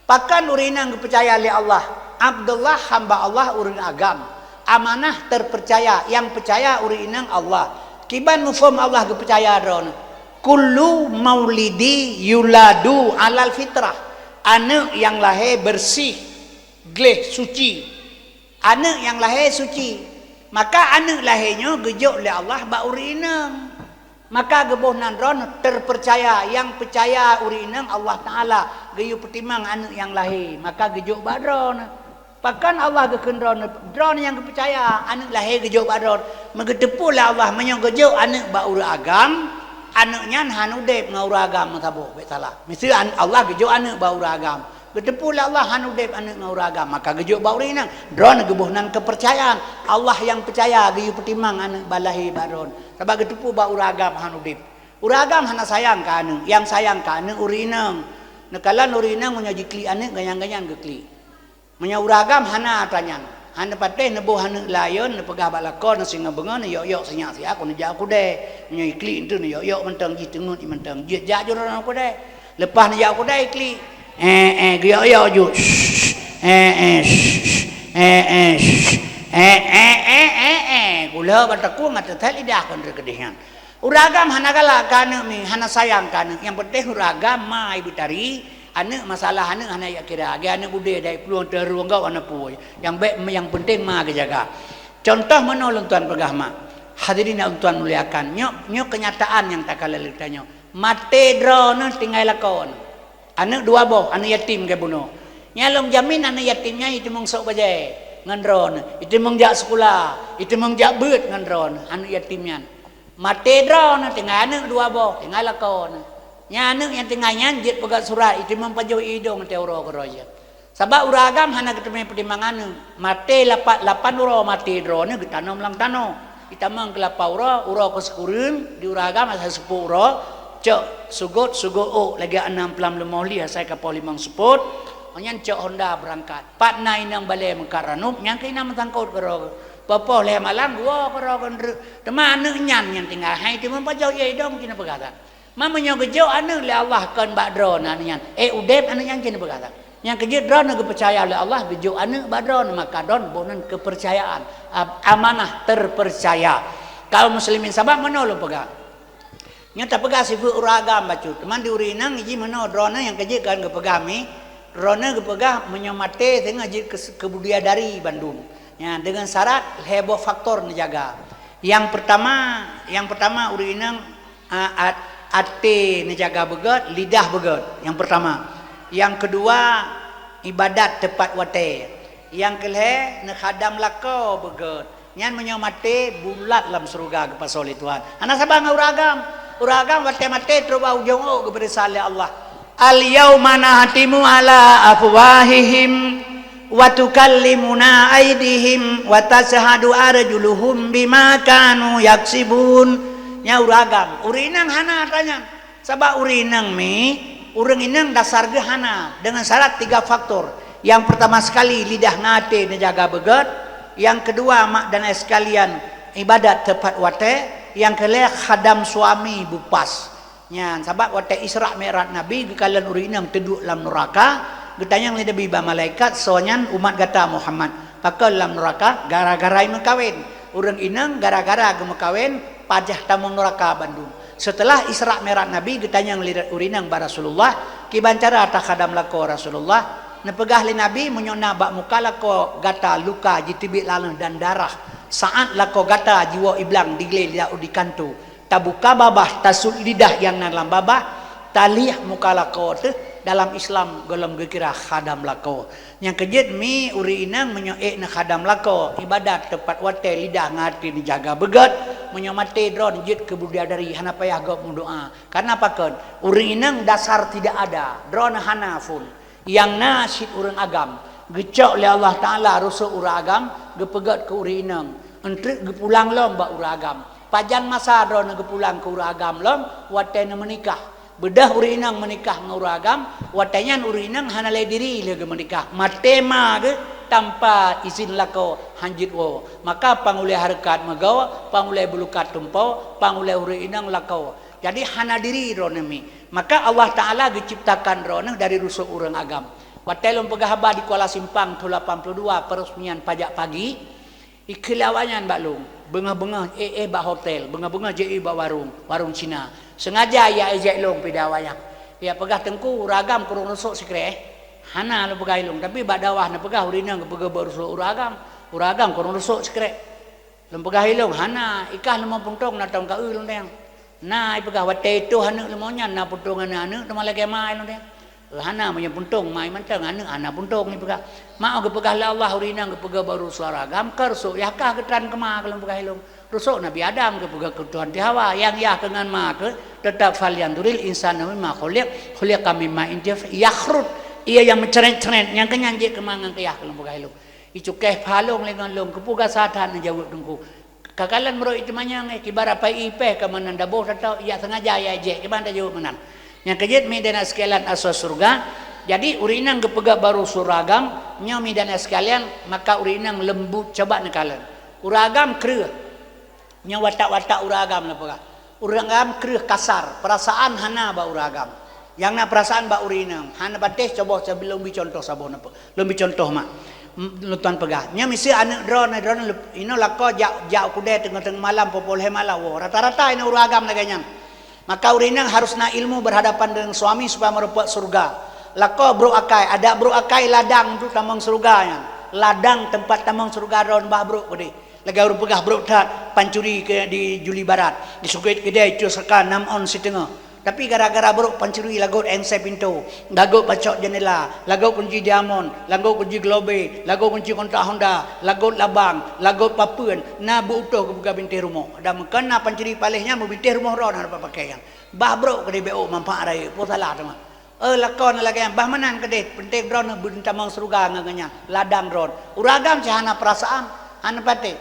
Pakon ureuëng inong geupeucaya lé Allah? Abdullah hamba Allah ureuëng agam. Amanah terpercaya, nyang peucaya ureuëng inong Allah. Kiban mufhom Allah geupeucaya droe? Kullu maulidi yuladu alal fitrah. Aneuk nyang lahé bersih, gleh suci. Aneuk nyang lahé suci. Maka aneuk lahé nyoe geujok lé Allah bak ureuëng inong. Maka geuboh nan droe terpercaya, nyang peucaya ureuëng inong Allah Taala geuyue peutimang aneuk nyang lahé, maka geujok bak droe. Pakon Allah geukheun droe, droe nyang geupeucaya aneuk lahé geujok bak droe? Meugeuteupeue lé Allah meunyoe geujok aneuk bak ureuëng agam, aneuk nyan hana udeb ngon ureuëng agam meusaboh, bék salah. Miseue an-, Allah geujok aneuk bak ureuëng agam. Geuteupeue lé Allah hana udeb aneuk ngon ureuëng agam, maka geujok bak ureuëng inong. Droe geuboh nan kepercayaan. Allah nyang peucaya geuyue peutimang aneuk bak lahé bak droe. Sabab geuteupeue bak ureuëng agam hana udeb. Ureuëng agam hana sayang keu aneuk, nyang sayang keu aneuk ureuëng inong. Neukalon ureuëng inong meunyoe jiklik aneuk, ganyan-ganyan geuklik. Meunyoe ureuëng agam hana atra nyan, hana patéh neuboh aneuk layeuen, neupeugah bak lakoe, neusingoh beungoh, neuyok-yok sinyak siat, kon neujak u keudè. Meunyoe jiklik enteuk neuyok-yok mantong, jiteungeut mantong, jeuet jak jroh u keudè. Leupah neujak u keudè jiklik, eh, eh, geuyok-yok ju. Shh, eh, eh, shh, eh, eh, shh, eh, eh, eh, eh, eh. Kulheueh bak takue ngon teuthét lidah kon keudeh nyan. Ureuëng agam hana galak keu aneuk mi, hana sayang keu aneuk. Nyang peunteng ureuëng agam ma ibu tari, aneuk masalah aneuk hana jak kira. Lagée aneuk budé dari plueng teurueng gau aneuk pui. Nyang bék, nyang peunteng ma geujaga. Contoh meunoe lôn tuan peugah mak. Hadirin nyang lôn tuan muliakan. Nyoe, nyoe keunyataan nyang takalon lé geutanyoe. Maté droeneuh tinggai lakoe neuh. Aneuk dua boh, aneuk yatim geubunoe. Nyan lôn jamin aneuk yatim nyan jiteumeung sôk bajée ngon droeneuh, jiteumeung jak sikula, jiteumeung jak beuet ngon droeneuh, aneuk yatim nyan. Maté droeneuh tinggai aneuk dua boh, tinggai lakoe neuh. Nyan aneuk nyang tinggai nyan jeuet peugah surat, jiteumeung pajoh idong teuh uroe keudroe jih. Sabab ureuëng agam hana geuteumé peutimang aneuk. Maté lapan, lapan uroe maté droeneuh geutanom lam tanoh. Jitamong keu lapan uroe, uroe keu sikureueng di ureuëng agam asai seupôt uroe, cok sugot, sugot ôk lagée anam plam leumoh li asai kapoh limong seupôt, nyan cok honda beurangkat. Pat na inong balée meukat ranub, nyan keuh inong meusangkot keudroe. Poh-poh lhée malam geuwoe keudroe keu ndreuk. Teuma aneuk nyan nyang tinggai hai teuma pajoh ie idong cit neupeugah that. Ma meunyoe geujok aneuk lé Allah kon bak droeneuh aneuk nyan, eh udeb aneuk nyan cit neupeugah that. Nyang keujeuet droeneuh geupeucaya lé Allah geujok aneuk bak droeneuh, maka droeneuh boh nan kepercayaan, ab-, amanah terpercaya. Kaum muslimin, sabab meunoe lôn peugah. Nyoe tapeugah sifeuet ureuëng agam bacut, teuma di ureuëng inong jih meunoe droeneuh nyang keujeuet kon geupeugah mi, droeneuh geupeugah meunyoe maté singoh jeuet keu, keu bidadari bandum. Nyan deungon syarat lhée boh faktor neujaga. Nyang peurtama, nyang peurtama ureuëng inong a-, at-, até neujaga beugét, lidah beugét, nyang peurtama. Nyang keudua, ibadat teupat watée. Nyang keulhée, neukhadam lakoe beugét. Nyan meunyoe maté, bulat lam syeuruga geupasoe lé Tuhan. Hana saban ngon ureuëng agam. Ureuëng agam watée maté, trok bak ujong ôk geupeuriksa lé Allah. "Al-yauma nakhtimu ala afwahihim wa tukallimuna aidihim wa tasyhadu arjuluhum bima kanu yaksibun." Nyan ureuëng agam, ureuëng inong hana atra nyan. Sabab ureuëng inong mi, ureuëng inong dasar geuh hana, deungon syarat tiga faktor. Nyang peurtama sekali, lidah ngon até neujaga beugét. Nyang keudua, mak dan ayah sekalian, ibadat teupat watée. Nyang keulhée, khadam suami bupas. Nyan, sabab watée Isra Mi'raj Nabi geukalon ureuëng inong teuduek lam nuraka, geutanyong lé Nabi bak malaikat, "Soe nyan?" "Umat gata Muhammad." "Pakon lam nuraka?" "Gara-gara meukawen." Ureuëng inong gara-gara geumeukawen, pajoh tamong nuraka bandum. Seuteulah Isra Mi'raj Nabi geutanyong lé ureuëng inong bak Rasulullah, "Kiban cara takhadam lakoe Rasulullah?" Neupeugah lé Nabi, "Meunyoe na bak muka lakoe gata luka jiteubiet laleueh dan darah, saát lakoe gata jiwoe iblang diglé di laôt di kantô, tabuka babah, tasut lidah nyang na lam babah, talieh muka lakoe teuh, Dalam Islam gohlom geukira khadam lakoe. Nyang keujeuet mi ureuëng inong meunyoe ék neukhadam lakoe, ibadat teumpat watée lidah ngon até neujaga beugét, meunyoe maté droeneuh jeuet keu bidadari, hana payah gob meudoá. Karena pakon? Ureuëng inong dasar tidak ada, droeneuh hana phon. Nyang na cit ureuëng agam, geucok lé Allah Taala rusok ureuëng agam, geupeugét keu ureuëng inong, eunteuk geupulang lom bak ureuëng agam. Pajan masa droeneuh geupulang keu ureuëng agam lom, watée neumeunikah. Beudôh ureuëng inong meunikah ngon ureuëng agam, watée nyan ureuëng inong hana lé diri lé geumeunikah. Maté ma geuh tanpa izin lakoe, han jeuet woe. Maka pang ulée hareukat meugoe, pang ulée bulukat tumpoe, pang ulée ureuëng inong lakoe. Jadi hana diri droeneuh mi. Maka Allah Taala geuciptakan droeneuh dari rusok ureuëng agam. Watée lôn peugah haba di Kuala Simpang thon lapan puluh dua peureuseunian pajak pagi, ikheun lé awaknyan bak lôn, beungoh-beungoh éh-éh bak hotel, beungoh-beungoh jép éh bak warong, warong Cina. Sengaja ya éjek lôn pih di awaknyan. Ya peugah, "Teungku, ureuëng agam kurong rusok sikrek." "Hana," lôn peugah ilong, "tapi bak dakwah neupeugah ureuëng inong geupeugah bak rusok ureuëng agam. Ureuëng agam kurong rusok sikrek." Lôn peugah ilong, "Hana, ikah leumo puntông na tông ka eu lôn deng." Na ipeugah, "Watée itoh aneuëk leumo nyan na puntông aneuëk-aneuëk teuma lagée ma ilong deng." "Hana, meunyoe puntông ma mantong, aneuëk hana puntông," ipeugah. Mak geupeugah lé Allah ureuëng inong geupeugah bak rusok ureuëng agam, ka rusok yah kah geutran keu ma keu lôn peugah ilong. Rusok Nabi Adam geupeugah keu Tuhan ti Hawa, nyang yah keu ngon ma keu, teutap, "Falyanzuril insanu mimma khuliq, khuliqa mimma injaf yakhrut." Ia nyang meucret-cret, nyang keunyan jeuet keu ma ngon keu yah keu lôn peugah ilong. Icukéh phalong lé ngon lôn, keupeue gasa that neujaweueb teungku. Kakalon meurok iteumanyong, eh, kiban apai ipéh ka meunan daboh tatau, ya sengaja ya jek, kiban tajaweueb meunan. Nyang keujeuet mi dan sekalian asoe syeuruga, jadi ureuëng inong geupeugah bak rusok ureuëng agam, nyoe mi dan sekalian, maka ureuëng inong leumbut, coba neukalon. Ureuëng agam kreueh. Nyoe watak-watak ureuëng agam lôn peugah. Ureuëng agam kreueh kasar, peurasaan hana bak ureuëng agam. Nyang na peurasaan bak ureuëng inong, hana patéh coboh sabe lôn bi contoh saboh neupeu. Lôn bi contoh mak. M-, lôn tuan peugah. Nyoe miseue aneuëk droeneuh, droeneuh leup-, inoe lakoe jak, jak u keudè teungoh-teungoh malam, poh-poh lhée malam woe. Rata-rata inoe ureuëng agam lagée nyan. Maka ureuëng inong harus na ilmu berhadapan dengan suami supaya meureumpok syeuruga. Lakoe brok akai, adak brok akai ladang untuk tamong syeuruga nyan. Ladang teumpat tamong syeuruga droeneuh bah brok keudeh. Lagée ureuëng peugah brok that, pancuri keu di Juli Barat, di Sukét Keudè, Cot Saka, nam ôn siteungoh. Tapi gara-gara brok pancuri lagot éngsé pintoe, lagot pacok jeundela, lagot kunci diamond, lagot kunci globe, lagot kunci kontak Honda, lagot labang, lagot papeuen, na beuutoh geupeugah bintéh rumoh. Dan meukeuna pancuri paléh nyan meubintéh rumoh droeneuh hana dapat pakai nyan. Bah brok keudeh beu manfaat rayeuk, peue salah teuma. Eh, lakoe na lagée nyan, bah meunan keudeh, peunteng droeneuh beutamong syeuruga ngon geuhnyan, ladang droeneuh. Ureuëng agam cit hana peurasaan, hana patéh.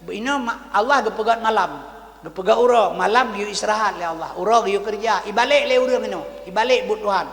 Inoe ma-, Allah geupeugét malam, geupeugét uroe, malam geuyue istirahat lé Allah, uroe geuyue keureuja. Ibalek lé ureuëng inoe, ibalek buet Tuhan.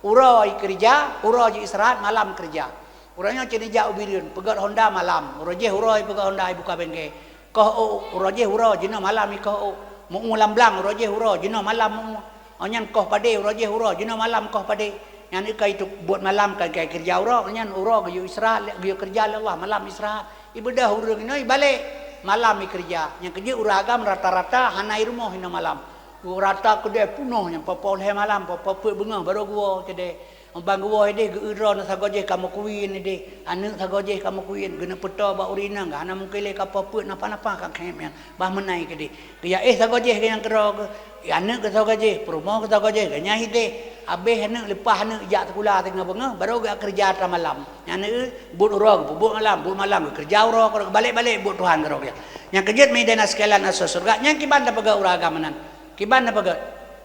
Uroe ikeureuja, uroe jiistirahat, malam keureuja. Uroe nyoe cit neujak u Bireuen, peugét honda malam, uroe jéh uroe ipeugét honda ibuka bengke. Koh ôk, uroe jéh uroe, jinoe malam ikoh ôk. Meu-uem lam blang, uroe jéh uroe, jinoe malam meu-uem. Awaknyan koh padé, uroe jéh uroe, jinoe malam koh padé. Nyan ka itu buet malam ka, ka ikeureuja uroe, nyan uroe geuyue istirahat, geuyue keureuja lé Allah, malam istirahat. Ibeudôh ureuëng inoe ibalek, malam ikeureuja. Nyang keujeuet ureuëng agam rata-rata hana irumoh inoe malam. Rata keudè punoh nyan, poh-poh lhée malam, poh-poh peuet beungoh barô geuwoe keudè. Ban geuwoe ideh geu-eu droeneuh sagoe jéh ka meukuwin ideh. Aneuëk sagoe jéh ka meukuwin, geuneuk peutoe bak ureuëng inong, hana mungken lé ka poh peuet napa-napa ka khéb nyan. Bah meunan keudeh. Geujak éh sagoe jéh nyang keudroe geuh. Aneuëk geuh sagoe jéh, peurumoh geuh sagoe jéh, geuhnyan ideh. Abéh aneuëk leupah aneuëk jak sikula teungoh beungoh, barô geujak keureuja atra malam. Nyan, eh, buet uroe geupeubuet malam, buet malam geukeureuja uroe, geubalek-balek buet Tuhan keudroe. Nyang keujeuet mi dan sekalian asoe syeuruga, nyang kiban tapeugah ureuëng agam meunan. Kiban tapeugah.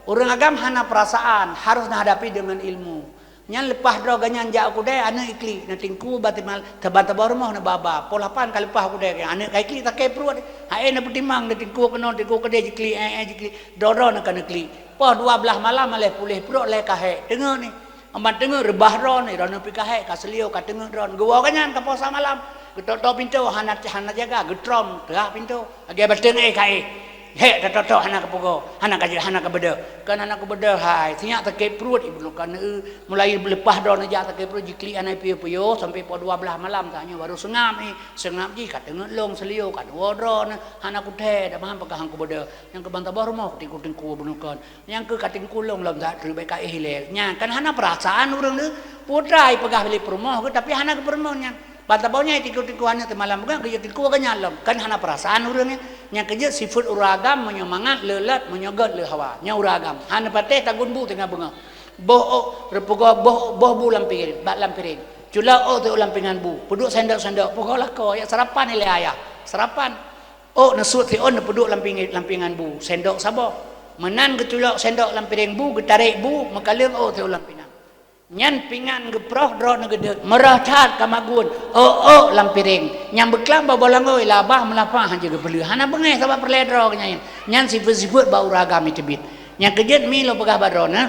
Ureuëng agam hana peurasaan, harus neuhadapi deungon ilmu. Nyan leupah droe geuhnyan jak u keudè, aneuëk iklik, neutingku bak timal, teubang-teubang rumoh neubaba. Poh lapan ka leupah u keudè, aneuëk ka iklik sakét pruet. Hai neupeutimang, neutingku keunoe, tingku keudè jiklik, eh, eh, jiklik. Droe-droe neuka neuklik. Poh dua blaih malam, aléh puléh pruet, lé ka hék. Teungeut ni. Amban teungeut reubah droe ni, droeneuh pih ka hék, ka seulio, ka teungeut droe. Geuwoe geuhnyan ka poh sa malam. Geutok-tok pintoe, hana, hana jaga, geutrom, teuhah pintoe. Lagée bateueng éh ka éh. Hék, tatok-tok hana kapeugo, hana ka, hana kabeudôh. Kan hana kabeudôh, hai, sinyak sakét pruet, ibu kan, eh, mulai leupah droeneuh jak sakét pruet, jiklik hana piôh-piôh, sampai poh dua blaih malam, tanyoe baru seungab, eh, seungab jih, ka teungeut lông seulio, kan woe droeneuh, hana kuthèe, dak maham peugah han kubeudôh. Nyang keu ban taboh rumoh, tingku-tingku bunoe kon. Nyang keu ka tingku lông lom that, treuk bèk ka éh ilèe. Nyan, kan hana peurasaan ureuëng tu. Putra ipeugah lé peurumoh geuh, tapi hana geupeurumoh nyan. Ban taboh nyan tingku-tingku aneuëk teumalam bukan, geuyue tingku geuhnyan lom. Kan hana peurasaan ureuëng nyan. Nyang keujeuet sifeuet ureuëng agam, meunyoe mangat le lôt, meunyoe gét le hawa. Nyan ureuëng agam. Hana patéh tagun bu teungoh beungoh. Boh ôk, reupeugoe boh, boh bu lam piréng, bak lam piréng. Culok ôk teuh lam pingan bu, peuduek sendok-sendok, peugoe lakoe, ya sarapan ilée ayah. Sarapan. Ôk neusut siôn neupeuduek lam ping-, lam pingan bu, sendok saboh. Meunan geuculok sendok lam piréng bu, geutarek bu, meukaleueng ôk teuh lam pingan. Nyan pingan geuproh droeneuh geudeuet, meurah that ka magun, ôk-ôk lam piréng. Nyang beuklam bak boh langôi, labah meulapah han jeuet geupeuleueh. Hana beungéh sabab peureulée droe geuh nyan. Nyan sifeuet-sifeuet bak ureuëng agam teubiet. Nyang keujeuet mi lôn peugah bak droeneuh,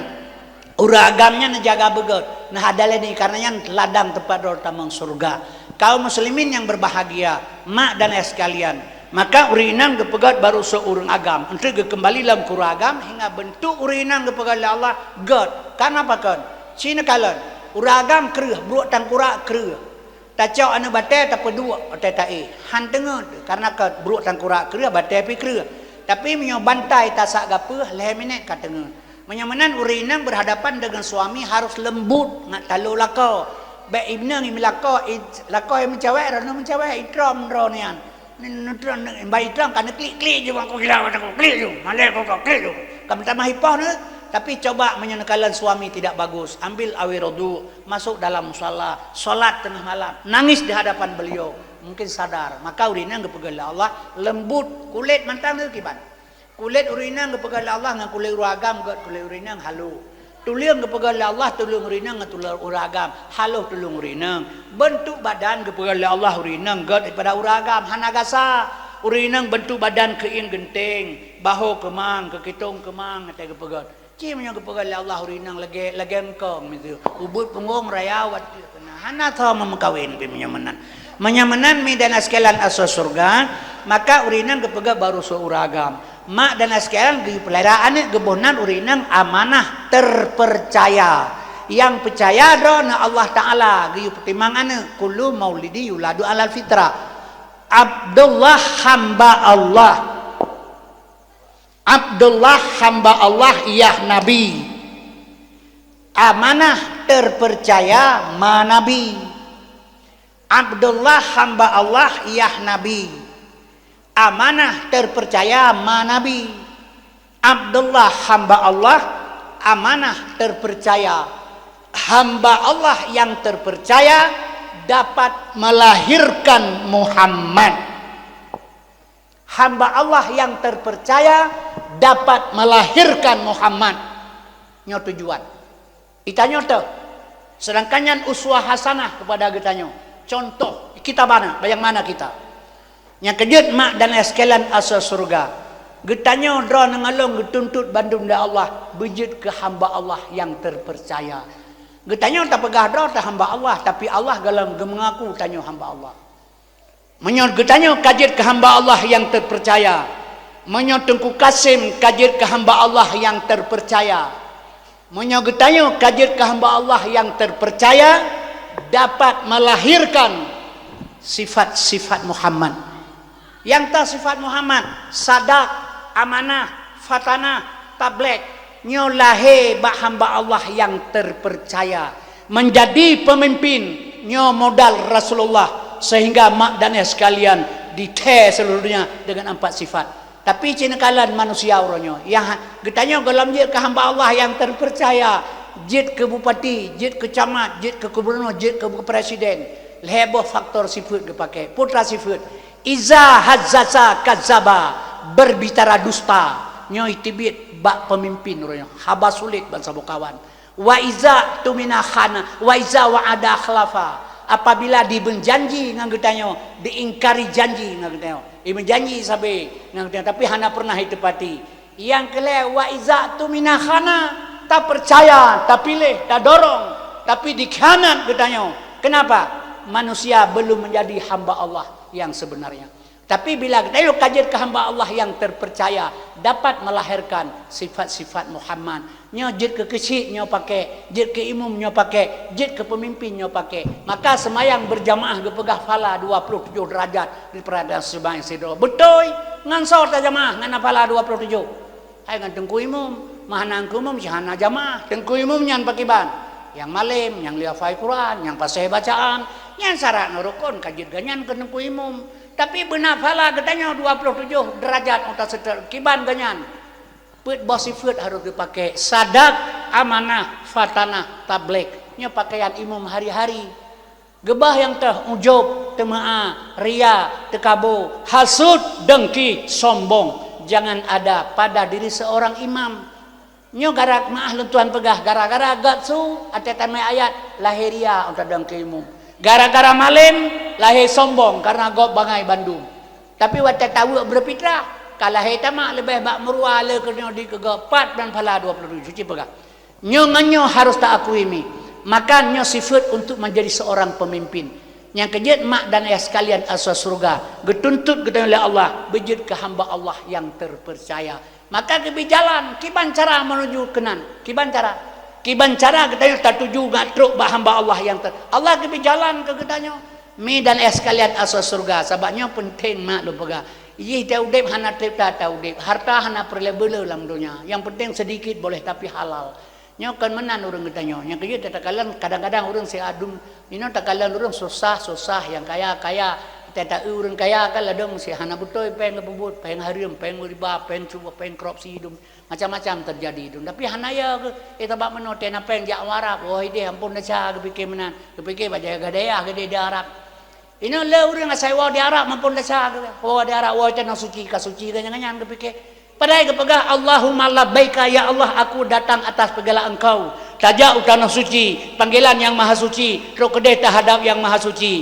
ureuëng agam nyan neujaga beugét, neuhadalani, karena nyan ladang teumpat droe tamong syeuruga. Kaum muslimin nyang berbahagia, mak dan ayah sekalian, maka ureuëng inong geupeugét baru seuureuëng agam, enteuk geukeumbali lom keu ureuëng agam, hingga beuntuk ureuëng inong geupeugét lé Allah gét. Kana pakon? Ci neukalon, ureuëng agam kreueh, bruek tangkurak kreueh. Tacok aneuëk batée tapeuduek watée taéh, han teungeut, karena ka bruek tangkurak kreueh, batée pih kreueh. Tapi meunyoe bantai tasak gapeuh, lhée minét ka teungeut. Meunyoe meunan ureuëng inong berhadapan dengan suami harus lembut, ngat talo lakoe. Bék inong imeulakoe, i-, lakoe meucawék, droeneuh meucawék, itrom droe nyan. Ni, ni, ni, ni, bak itrom ka neuklik-klik ju, bak klik ju, malée klik ju. Ka meutamah ipoh neuh, tapi coba meunyoe neukalon suami tidak bagus, ambil air wudu, masuk dalam musala, salat tengah malam, nangis di hadapan beliau, mungkin sadar. Maka ureuëng inong geupeugét lé Allah lembut, kulét mantong teuh kiban. Kulét ureuëng inong geupeugét lé Allah ngon kulét ureuëng agam gét, kulét ureuëng inong halo. Tuleueng geupeugét lé Allah tuleueng ureuëng inong ngon tuleueng ureuëng agam, halo tuleueng ureuëng inong. Beuntuk badan geupeugét lé Allah ureuëng inong gét daripada ureuëng agam, hana gasa. Ureuëng inong beuntuk badan keuieng geunteng, baho keumang, keukitong keumang, watée geupeugét. Ci meunyoe geupeugét lé Allah ureuëng inong lagée, lagée eungkong miseue, ubit punggong raya watée keunan. Hana tho meumeukawen pih meunyoe meunan. Meunyoe meunan mi dan sekalian asoe syeuruga, maka ureuëng inong geupeugét baru seuureuëng agam. Mak dan sekalian, geupeulihara aneuëk geuboh nan ureuëng inong amanah terpercaya. Nyang peucaya droeneuh Allah Taala geuyue peutimang aneuëk, kullu maulidi yuladu alal fitrah. Abdullah hamba Allah. Abdullah hamba Allah yah Nabi. Amanah terpercaya ma Nabi. Abdullah hamba Allah yah Nabi. Amanah terpercaya ma Nabi. Abdullah hamba Allah, amanah terpercaya. Hamba Allah yang terpercaya dapat melahirkan Muhammad. Hamba Allah yang terpercaya dapat melahirkan Muhammad. Nyoe tujuan. Geutanyoe teuh. Sedangkan nyan uswah hasanah kepada geutanyoe. Contoh, kita bana, bagaimana kita? Nyang keujeuet mak dan ayah sekalian asoe syeuruga. Geutanyoe droeneuh ngon lôn geutuntot bandum lé Allah, beujeuet keu hamba Allah nyang terpercaya. Geutanyoe tapeugah droe teuh hamba Allah, tapi Allah gohlom geumeungaku tanyoe hamba Allah. Meunyoe geutanyoe ka jeuet keu hamba Allah nyang teupeurcaya, meunyoe Teungku Kasim ka jeuet keu hamba Allah nyang teupeurcaya, meunyoe geutanyoe ka jeuet keu hamba Allah nyang teupeurcaya, dapat melahirkan sifat-sifat Muhammad. Nyang ta sifat Muhammad, sadak, amanah, fatanah, tabligh, nyoe lahé bak hamba Allah nyang teupeurcaya. Menjadi pemimpin, nyoe modal Rasulullah, sehingga mak dan ayah sekalian, dithèe seluruh dunia dengan empat sifat. Tapi ci neukalon manusia uroe nyoe, nyang ha-, geutanyoe gohlom jeuet keu hamba Allah nyang teupeurcaya, jeuet keu bupati, jeuet keu camat, jeuet keu gubernur, jeuet keu presiden. Lhèe boh faktor sifeuet geupaké, putra sifeuet. Iza hazzasa kazaba, berbicara dusta. Nyoe teubiet bak pemimpin uroe nyoe. Haba sulet bansa bukawan. Wa iza tumina khana, wa iza wa'ada akhlafa. Apabila dibeujanji ngon geutanyoe, diingkari janji ngon geutanyoe. Ibeujanji sabe ngon geutanyoe, tapi hana pernah itepati. Nyang keulhèe, wa iza tumina khana, tapeucaya, tapiléh, tadorong, tapi dikhianat geutanyoe. Kenapa? Manusia belum menjadi hamba Allah yang sebenarnya. Tapi bila geutanyoe ka jeuet keu hamba Allah nyang teupeurcaya, dapat melahirkan sifat-sifat Muhammad. Nyoe jeuet keu keuchik nyoe paké, jeuet keu imum nyoe paké, jeuet keu peumimpin nyoe paké. Maka seumayang beurjamaah geupeugah phala dua ploh tujoh deurajat daripada seumayang sidroe. Beutôi, ngon soe tajamaah ngon phala dua ploh tujoh? Hai ngon teungku imum, meuhana teungku imum, si hana jamaah. Teungku imum nyan pakriban? Nyang malém, nyang lheueh hafai Quran, nyang paséh bacaan, nyan syarat ngon rukon ka jeuet geuh nyan keu teungku imum. Tapi beuna phala geutanyoe dua ploh tujoh deurajat ata seutôt kiban geuh nyan. Peuet boh sifeuet harôh geupaké, sadak, Amanah, fatanah, tabligh. Nyoe pakaian imum hari-hari. Geubah nyang teuh ujub, teumeu'a, ria, teukabo, hasut, dengki, sombong. Jangan ada pada diri seorang imam. Nyoe gara meu'ah lôn tuan peugah, gara-gara geuh su, até tamé ayat, lahé ria, ata dengki imum. Gara-gara malém, lahé sombong, karena gob bangai bandum. Tapi watée taweuek beureupitra, ka lahé tamak leubeh bak meurua le keunyoe di keugoe pat dan phala dua puluh tujuh, ci peugah. Nyoe ngon nyoe harus taakui mi. Maka nyoe sifeuet untuk menjadi seorang pemimpin. Nyang keujeuet mak dan ayah sekalian asai syeuruga, geutuntot geutanyoe lé Allah, beujeuet keu hamba Allah nyang terpercaya. Maka geubri jalan, kiban cara menuju keunan, kiban cara. Kiban cara geutanyoe tatuju ngat trok bak hamba Allah nyang ter-, Allah geubri jalan keu geutanyoe. Mi dan ayah sekalian asai syeuruga, sabab nyoe peunteng mak lôn peugah. Jih ta udeb hana treb ta, ta udeb, harta hana peureulée beule lam donya. Nyang peunteng seudikit boleh tapi halal. Nyoe kon meunan ureuëng geutanyoe. Nyang keujeuet takalon kadang-kadang ureuëng si adum, inoe takalon ureuëng susah-susah, nyang kaya-kaya. Tata ureuëng kaya kan ladom si hana beutôi péng geupeubuet, péng hareuem, péng riba, péng cuboh, péng korupsi dum. Macam-macam teujadi dum. Tapi hana ya ke, eh, tabak meunoe tena péng jak u Arab, wah ideh ampon desya geupike meunan. Geupike bak dayah-dayah geude di Arab. Inoe le ureuëng asai woe di Arab mampon desya ke, woe di Arab, woe tanoh suci, ka suci ke nyan-nyan geupike. Padahai geupeugah, "Allahumma labbaika, ya Allah, aku datang atas segala Engkau." Tajak u tanoh suci, panggilan Yang Maha Suci, trok keudeh tahadab Yang Maha Suci.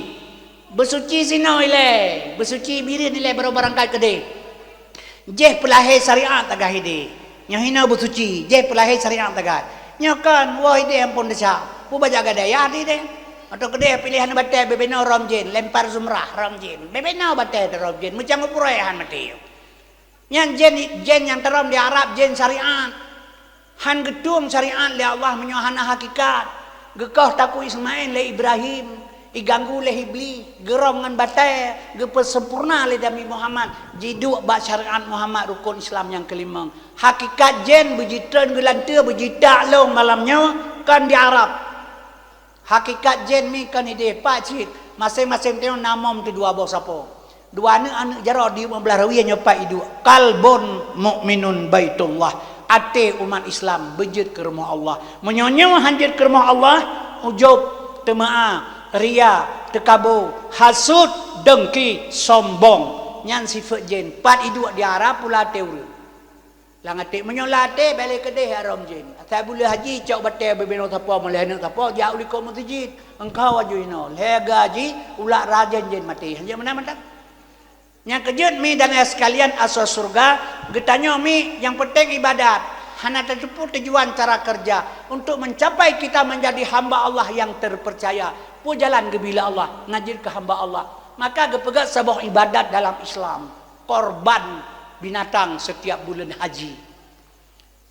Beusuci sinoe ilée, beusuci bireuen ilée baru barangkat keudeh. Jeh peulahé syariat tagah ideh. Nyoe hinoe beusuci, jeh peulahé syariat tagah. Nyoe kan, woe ideh ampon desya. Pu bajak gadaya ideh. Atau keudeh piléh hana batée bebeno rom jén, lempar zumrah rom jén. Bebeno batée rom jén, meucang upuroe han maté. Nyan jén, jén nyang teurom di Arab, jén syariat. Han geutueng syariat lé Allah meunyoe hana hakikat. Geukoh takue Ismail lé Ibrahim, iganggu lé Iblih, geurong ngon batée, geupeusempurna lé Nabi Muhammad, jiduek bak syariat Muhammad rukon Islam nyang keulimong. Hakikat jén beujitreun geulanteue, beujitak lôn malam nyoe kon di Arab. Hakikat jén mi kon ideh pat cit, maséng-maséng tanyoe na mom teuh dua boh sapo. Dua aneuëk, aneuëk jaroe di lima belas rawi nyoe pat iduek. Qalbun mukminun baitullah. Até umat Islam beujeuet keu rumoh Allah. Meunyoe nyoe han jeuet keu rumoh Allah, ujub, teumeu'a, ria, teukabo, hasut, dengki, sombong. Nyan sifeuet jén. Pat iduek di Arab pula até ureuëng. Lam até meunyoe lam até, bèk lé keudeh haram jén. Asai buleuen haji, cok batèe bubena sapo, meulhèe aneuk sapo, jak u likot meuseujid. Engkau aju inoe, lhèe geu haji, ulak rajin jén maté. Hanjeuet meunan mantong. Nyang keujeuet mi dan ayah sekalian, asoe syeuruga, geutanyoe mi nyang peunteng ibadat. Hana tateupeue tujuan cara kerja untuk mencapai kita menjadi hamba Allah yang terpercaya. Peue jalan geubri lé Allah, na jeuet keu hamba Allah. Maka geupeugah saboh ibadat dalam Islam. Korban binatang setiap buleuen haji.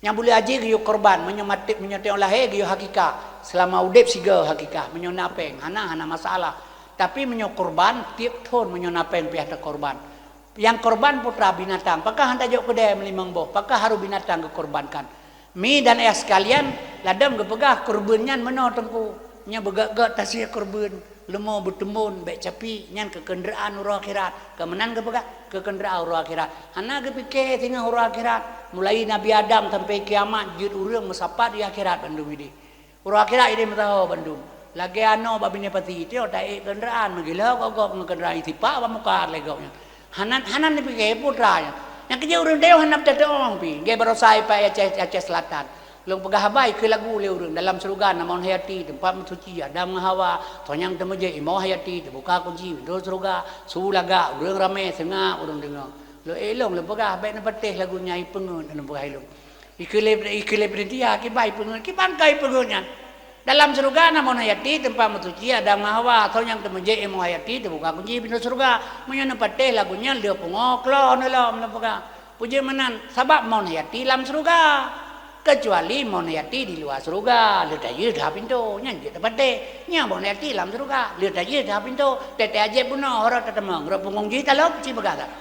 Nyang buleuen haji geuyue korban, meunyoe maté, meunyoe teungoh lahé geuyue hakikah. Seulama udeb sigoe hakikah, meunyoe na pèng, hana, hana masalah. Tapi meunyoe korban, tiep thon meunyoe na pèng piah teukorban. Nyang korban putra binatang, pakon han tajok keudè meulimong boh, pakon harôh binatang geukorbankan. Mi dan ayah sekalian, ladôm geupeugah keureubeuen nyan meunoe teungku. Nyoe beugét-gét tasie keureubeuen, leumo beuteumbon, bèk capi, nyan keu keundraan uroe akhirat. Keu meunan geupeugah, keu keundraan uroe akhirat. Hana geupiké singoh uroe akhirat. Mulai Nabi Adam sampai kiamat, jeuet ureueng meusapat di akhirat bandum idéh. Uroe akhirat idéh meusaho bandum. Lagèe anoe bak binéh pasi, tiok taék keundraan, meugiloe gob-gob ngon keundraan isipak bak muka lé gob nyan. Hana, hana neupiké putra nyan. Nyang keujeuet ureueng dayeuh hana beuteutu'oh pi, lagèe barosa ipat Aceh, Aceh Selatan. Lôn peugah haba ikheun lagu lé ureueng, dalam syeuruga na Mon Hayati, teumpat meusuci Adam ngon Hawa, soe nyang teumeujeuet i Mon Hayati, teubuka kunci pintoe syeuruga, su lagak, ureueng ramé, seungab ureueng deungö. Lôn ék lôn, lôn peugah, bèk neupatéh lagu nyan, ipeungeuet, lôn peugah ilôn. Ikheun lé, ikheun lé panitia, kiban ipeungeuet, kiban ka ipeungeuet nyan. Dalam syeuruga na Mon Hayati, teumpat meusuci Adam ngon Hawa, soe nyang teumeujeuet i Mon Hayati, teubuka kunci pintoe syeuruga. Meunyoe neupatéh lagu nyan, lheueh pungo, klo neulom, lôn peugah. Peue jeuet meunan, sabab Mon Hayati lam syeuruga. Keucuali Mon Hayati di luwa syeuruga, lheueh tajeuet teuhah pintoe, nyan jeuet tapatéh. Nyan Mon Hayati lam syeuruga, lheueh tajeuet teuhah pintoe, teuh-teuh ajép bunoe, rot tateumong, rot punggong jih talop, ci peugah that.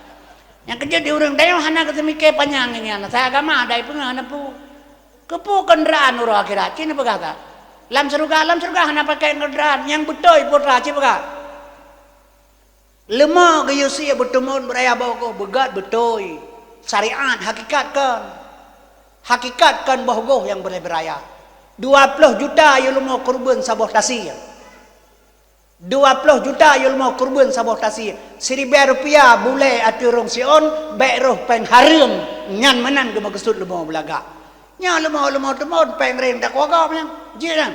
Nyang keujeuet di ureueng tanyoe hana geuteumikè panyang ngon nyan, asai agama dai peungeuh na peue. Keupeue keundraan uroe akhirat, ci neupeugah that. Lam syeuruga, lam syeuruga hana pakai keundraan, nyang beutôi putra, ci peugah. Leumo geuyue sie beuteumbon beuraya boh goh, beugét beutôi. Syariat, hakikat kon. Hakikat kon boh goh nyang beuraya-beuraya. Dua ploh juta yue leumo keureubeuen saboh tasie. Dua ploh juta yue leumo keureubeuen saboh tasie. Siribèe rupiah bulèe ateueh rhueng siôn, bèk roh pèng hareuem, nyan meunan geumeukeusut leumo beulagak. Nyan leumo-leumo teumon pèng reng takuagam nyan. Jih nyan.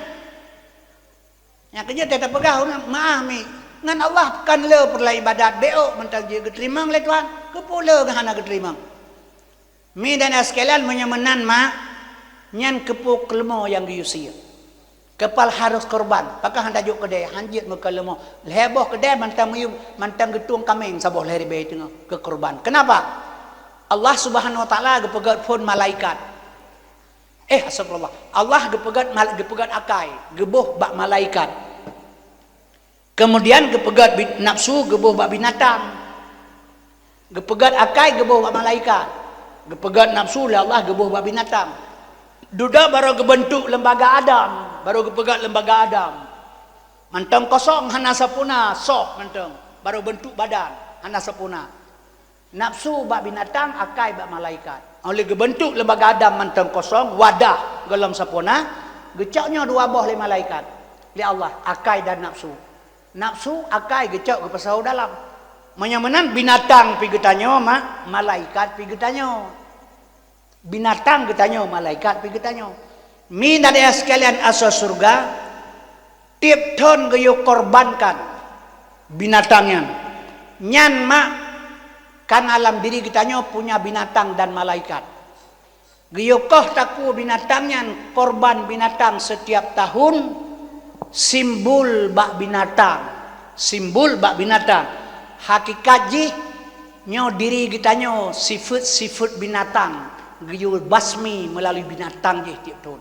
Nyang keujeuet tapeugah ureueng meu'ah mi. Ngon Allah kan le peureulèe ibadat beuôk mantong jeuet geuteurimong lé Tuhan. Keupeue le hana geuteurimong? Mi dan sekalian, meunyoe meunan mak, nyan keupeue keuleumo nyang geuyue sie. Keupal harôh keureuban, pakon hana jok keudè, hanjeuet meukeuleumo. Lhèe boh keudè mantong meuyuem, mantong geutueng kaméng saboh lhèe ribèe teungoh keu keureuban. Keunapa? Allah Subhanahu wa Taala geupeugèt phôn malaikat. Eh, astagfirullah. Allah geupeugèt mal-, geupeugèt akai, geuboh bak malaikat. Keumudian geupeugèt bi-, nafsu geuboh bak binatang. Geupeugèt akai geuboh bak malaikat. Geupeugèt nafsu lé Allah geuboh bak binatang. Dudoe barô geubeuntuk leumbaga Adam, barô geupeugèt leumbaga Adam. Mantong kosong hana sempurna, soh mantong, barô beuntuk badan hana sempurna. Nafsu bak binatang, akai bak malaikat. Óh lheueh geubeuntuk leumbaga Adam mantong kosong, wadah gohlom sempurna, geucok nyoe dua boh lé malaikat, lé Allah, akai dan nafsu. Nafsu, akai geucok geupeusahô dalam. Meunyoe meunan binatang pih geutanyoe, ma-, malaikat pih geutanyoe. Binatang geutanyoe, malaikat pih geutanyoe. Mi dan ayah sekalian asoe syeuruga, tiep thon geuyue korbankan binatang nyan. Nyan mak, kan alam diri geutanyoe punya binatang dan malaikat. Geuyue koh takue binatang nyan, korban binatang setiap tahun, simbol bak binatang. Simbol bak binatang. Hakikat jih, nyoe diri geutanyoe sifeuet-sifeuet binatang geuyue basmi meulalu binatang jih tiep thon.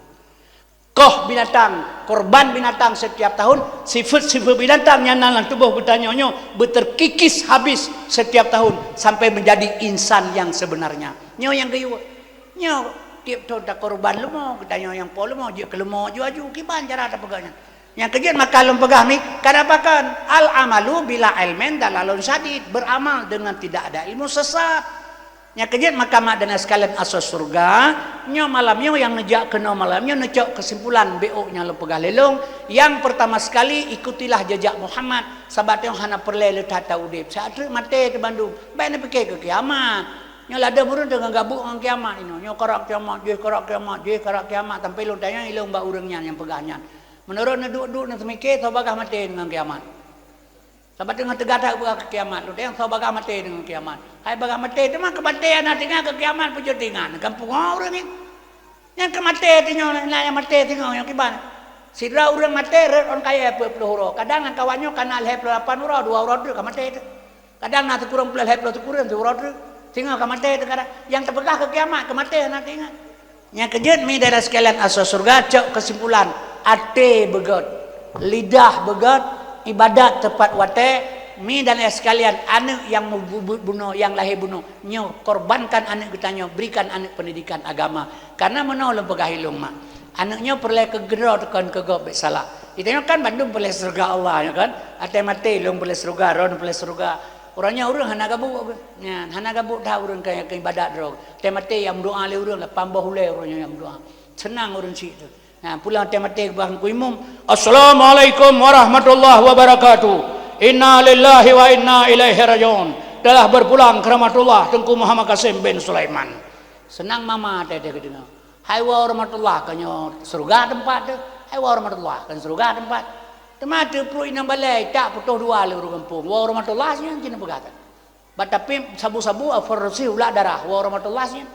Koh binatang, korban binatang setiap tahun, sifeuet-sifeuet binatang nyang na lam tuboh geutanyoe nyoe beuteukikis habis setiap tahun sampai menjadi insan yang sebenarnya. Nyoe nyang geuyue. Nyoe tiep thon takorban leumo, geutanyoe nyang po leumo, jeuet keu leumo aju-aju, kiban cara tapeugah nyan. Nyang keujeuet maka lôn peugah mi, kadang pakon, al-amalu bila ilmin dalalun syadid, beramal dengan tidak ada ilmu sesat. Nyang keujeuet maka mak dan sekalian asoe syeuruga, nyoe malam nyoe nyang neujak keunoe malam nyoe neucok keusimpulan beuôk nyang lôn peugah lé lôn. Nyang peurtama sekali, ikutilah jejak Muhammad, sabab nyoe hana peureulèe le that taudeb. Saat treuk maté teuh bandum, bèk neupike keu kiamat. Nyoe ladôm ureueng teungoh gabuk ngon kiamat inoe. Nyoe karab kiamat, jih karab kiamat, jih karab kiamat, sampai lôn tanyong ilôn bak ureueng nyan nyang peugah nyan. Meunurot neuduek-duek neuteumike, soe bagaih maté deungon kiamat. Sabab teungoh teuga that peugah keu kiamat, lôn tanyong soe bagaih maté deungon kiamat. Hai bagaih maté teuma keu maté hana teuingat, keu kiamat peue jeuet teuingat. Gampông ureueng nyan. Nyang keu maté teungoh, na nyang maté teungoh nyang kiban. Sidroe ureueng maté rhot ôn kayèe peuet ploh uroe. Kadang lam kawan nyoe ka na lhèe ploh lapan uroe, dua uroe treuk ka maté teuh. Kadang na sikureueng ploh lhèe ploh sikureueng siuroe treuk. Singoh ka maté teuh kadang. Nyang teupeugah keu kiamat, keu maté hana teuingat. Nyang keujeuet mi dan ayah sekalian asoe syeuruga, cok keusimpulan, até beugèt, lidah beugèt, ibadat teupat watèe, mi dan ayah sekalian, aneuk nyang meubu-, bu-, bunoe, nyang lahé bunoe, nyoe korbankan aneuk geutanyoe, berikan aneuk pendidikan agama. Karena meunoe lôn peugah ilôn mak. Aneuk nyoe peureulèe keu keudroe teukon keu gob bèk salah. Geutanyoe kan bandum peureulèe syeuruga Allah nyoe kan. Até maté lôn peureulèe syeuruga, droeneuh peureulèe syeuruga. Uroe nyoe ureueng hana gabuk, nyan hana gabuk that ureueng keu, keu ibadat droe. Até maté nyang meudoa lé ureueng lapan boh ulèe uroe nyoe nyang meudoa. Seunang ureueng syiek teuh. Nyan pulang até maté bak teungku imum, "Assalamualaikum warahmatullahi wabarakatuh. Inna lillahi wa inna ilaihi raji'un. Telah berpulang ke rahmatullah Teungku Muhammad Kasim bin Sulaiman." Seunang mama até teuh geudeungoe. Hai woe rahmatullah, keu nyoe syeuruga teumpat teuh. Hai woe rahmatullah, keu syeuruga teumpat. Teuma teupruet inong balèe, tak putôh dua lé ureueng gampông. Woe rahmatullah sinan cit neupeugah that. Bak tapi sabu-sabu, aphrodisi, ulak darah. Woe rahmatullah sinan.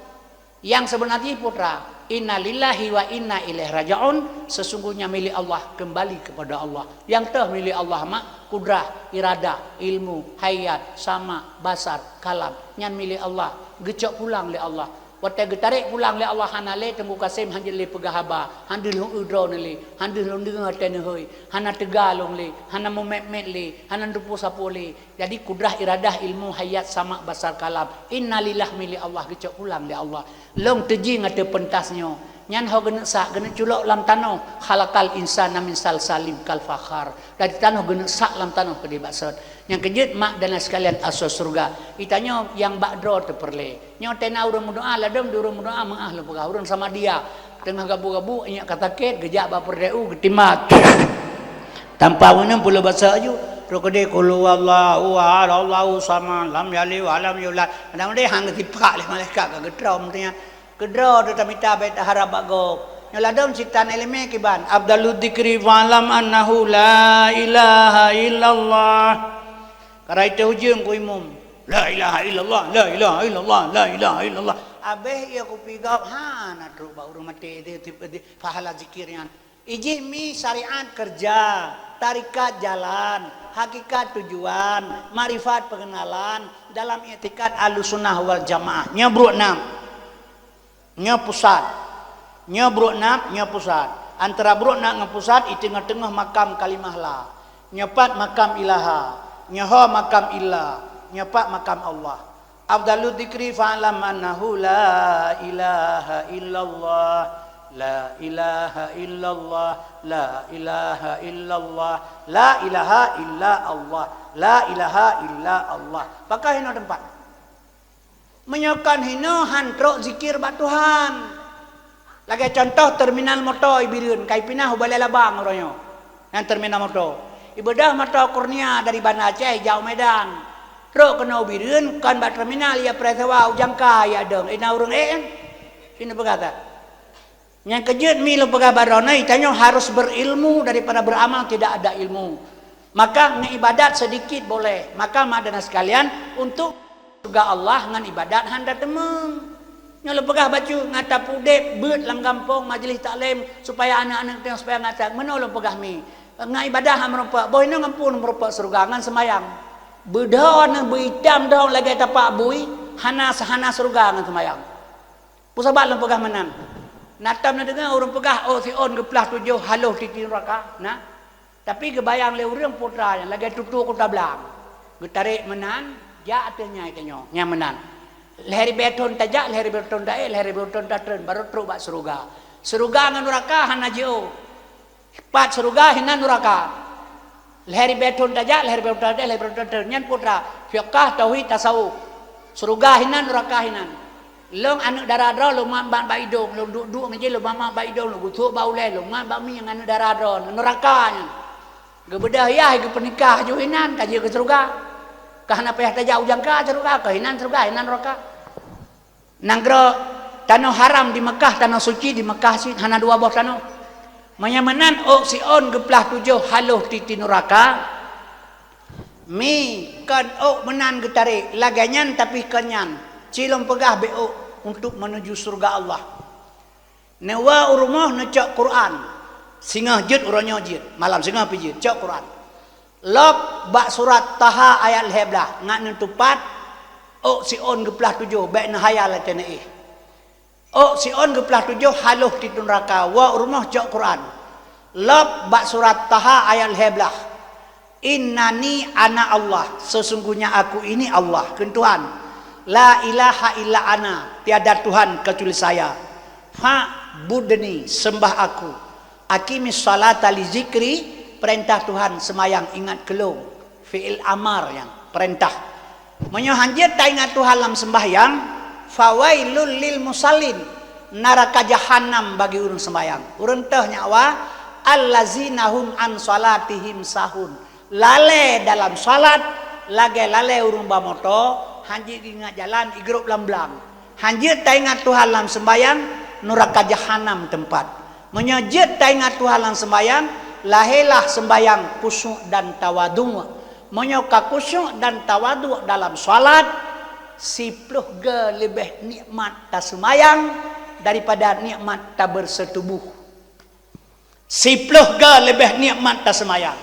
Nyang seubeuna jih putra, inna lillahi wa inna ilaihi raji'un, sesungguhnya milik Allah, kembali kepada Allah. Nyang teuh milik Allah mak, kudrah, iradah, ilmu, hayat, sama, basar, kalam. Nyan milik Allah, geucok pulang lé Allah. Watèe geutarek pulang lé Allah hana lé, Teungku Kasim hanjeuet lé peugah haba, han deuh lôn eu droeneuh lé, han deuh lôn deungö até neuhôi, hana teuga lôn lé, hana meumet-met lé, hana neuteupeue sapeue lé. Jadi kudrah, iradah, ilmu, hayat, sama, basar, kalam, innalillah milik Allah, geucok pulang lé Allah. Lôn teujieng ateueh peuntas nyoe. Nyan ho geuneuk sak, geuneuk culok lam tanoh, khalaqal insana min salsalin kal fakhar. Dari tanoh geuneuk sak lam tanoh keudeh bak sot. Nyang keujeuet mak dan sekalian asoe syeuruga. Geutanyoe nyang bak droe teuh peureulèe. Nyoe teuh na ureueng meudoa, ladôm di ureueng meudoa meu'ah lôn peugah, ureueng Samadiyah. Teungoh gabu-gabu, inyak ka sakét, geujak bak peureudèe u, geutimat. Tanpa meunang pula basa aju. Trok keudeh, "Qul huwallahu ahad, Allahu samad, lam yalid wa lam yulad." Kadang-kadang hang geusipak lé malaikat ka geutrom teunya. Keudroe teuh tamita bèk taharab bak gob. Nyoe ladôm sitan ileumèe kiban. Afdalu dzikri fa'lam annahu la ilaha illallah. Karai teuh ujeuen keu imum. La ilaha illallah, la ilaha illallah, la ilaha illallah. Abéh ié kupi gob hana trok bak ureueng maté di, di, di pahala zikir nyan. Ijih mi syariat keureuja, tarekat jalan, hakikat tujuan, makrifat pengenalan dalam iktikad Ahlussunnah wal Jamaah. Nyoe brok nam. Nyoe pusat. Nyoe brok nam, nyoe pusat. Antara brok nam ngon pusat, i teungoh-teungoh makam kalimah la. Nyoe pat makam ilaha. Nyoe ho makam illa. Nyoe pat makam Allah. Afdalu dzikri fa'lam annahu la ilaha illallah. La ilaha illallah. La ilaha illallah. La ilaha illa Allah. La ilaha illa Allah. Pakon hinoe teumpat. Meunyoe kon hinoe, han trok zikir bak Tuhan. Lagèe cuntoh teuminal moto i Bireuen, ka ipinah u Balai Labang uroe nyoe. Nyan teuminal moto. Ibeudôh moto Kurnia dari Banda Aceh ijak u Medan. Trok keunoe u Bireuen, kon bak teuminal, ya preh sewa u jangka, ya dong. Ina ureueng ék kan? Sinoe peugah that. Nyang keujeuet mi lôn peugah bak droeneuh, tanyoe harus berilmu, daripada beramal tidak ada ilmu. Maka ngeibadat sedikit boleh. Maka mak dan sekalian, untuk syeuruga Allah ngon ibadat han tateumeung. Nyoe lôn peugah bacut, ngat tapeudeb beuet lam gampông majlis taklim supaya aneuk-aneuk teuh supaya ngat that. Meunoe lôn peugah mi. Ngon ibadat han meurumpok, boh inoe ngon peue meurumpok syeuruga ngon seumayang. Beudôh neuh beuitam dong lagèe tapak bui, hana, hana syeuruga ngon seumayang. Peue sabab lôn peugah meunan? Na tom neudeungoe ureueng peugah, "Oh, Sion geuplah tujoh haloh titi nuraka." Nah, tapi geubayang lé ureueng putra nyan lagèe tutoe kuta blang. Geutarek meunan, jak ateueh nyai tanyoe, nyang meunan. Lhèe ribèe thon tajak, lhèe ribèe thon taék, lhèe ribèe thon tatreun, barô trok bak syeuruga. Syeuruga ngon nuraka hana jiôh. Pat syeuruga hinan nuraka. Lhèe ribèe thon tajak, lhèe ribèe thon tajak, lhèe ribèe thon tajak. Nyan peue teuma? Fiqah, tauhid, tasawuf. Syeuruga hinan, nuraka hinan. Lôn aneuk dara droe, lôn mat bak idông, lôn duek-duek ngon jih, lôn mat bak idông, lôn gusok bak ulèe, lôn mat bak mieng aneuk dara droe, nuraka nyan. Geubeudôh yah, geupeunikah aju hinan, ka jeuet keu syeuruga. Ka hana payah tajak u jangka syeuruga, ka hinan syeuruga, hinan nuraka. Nanggroe, tanoh haram di Meukah, tanoh suci di Meukah cit, hana dua boh tanoh. Meunyoe meunan ôk Sion geuplah tujoh haloh titi nuraka, mi kon ôk meunan geutarek, lagèe nyan tapi kon nyan, ci lôn peugah bèk ôk untuk menuju syeuruga Allah. Neuwoe u rumoh neucok Quran, singoh jeuet uroe nyoe jeuet, malam singoh pih jeuet, cok Quran. Lôb bak surat Taha ayat lhèe blah, ngat neutupat, ôk Sion geuplah tujoh, bèk neuhayal até neuéh. Ôk Sion geuplah tujoh haloh titi nuraka, woe u rumoh cok Quran. Lôb bak surat Taha ayat lhèe blah. "Innani ana Allah, sesungguhnya aku ini Allah, kheun Tuhan. La ilaha illa ana, tiada Tuhan kecuali saya. Fa'budni, sembah aku. Aqimis sholata li zikri, perintah Tuhan seumayang ingat keu lôn." Fi'il amar nyan, peurintah. Meunyoe han jeuet taingat Tuhan lam seumbahyang, "Fawailul lil musallin, naraka jahanam bagi ureuëng seumbahyang." Ureuëng teuh nyak wa, "Allazina hum an shalatihim sahun." Lalée dalam salat lagée lalée ureuëng ba moto, han jeuet ingat jalan, igrôp lam blang. Han jeuet taingat Tuhan lam seumbahyang, nuraka jahanam teumpat. Meunyoe jeuet taingat Tuhan lam seumbahyang, lahé lah seumbahyang khusyuk dan tawadhu'. Meunyoe ka khusyuk dan tawadhu' dalam salat, siploh goe leubeh nikmat taseumbahyang daripada nikmat tabeureuseue tuboh. Siploh goe leubeh nikmat taseumbahyang.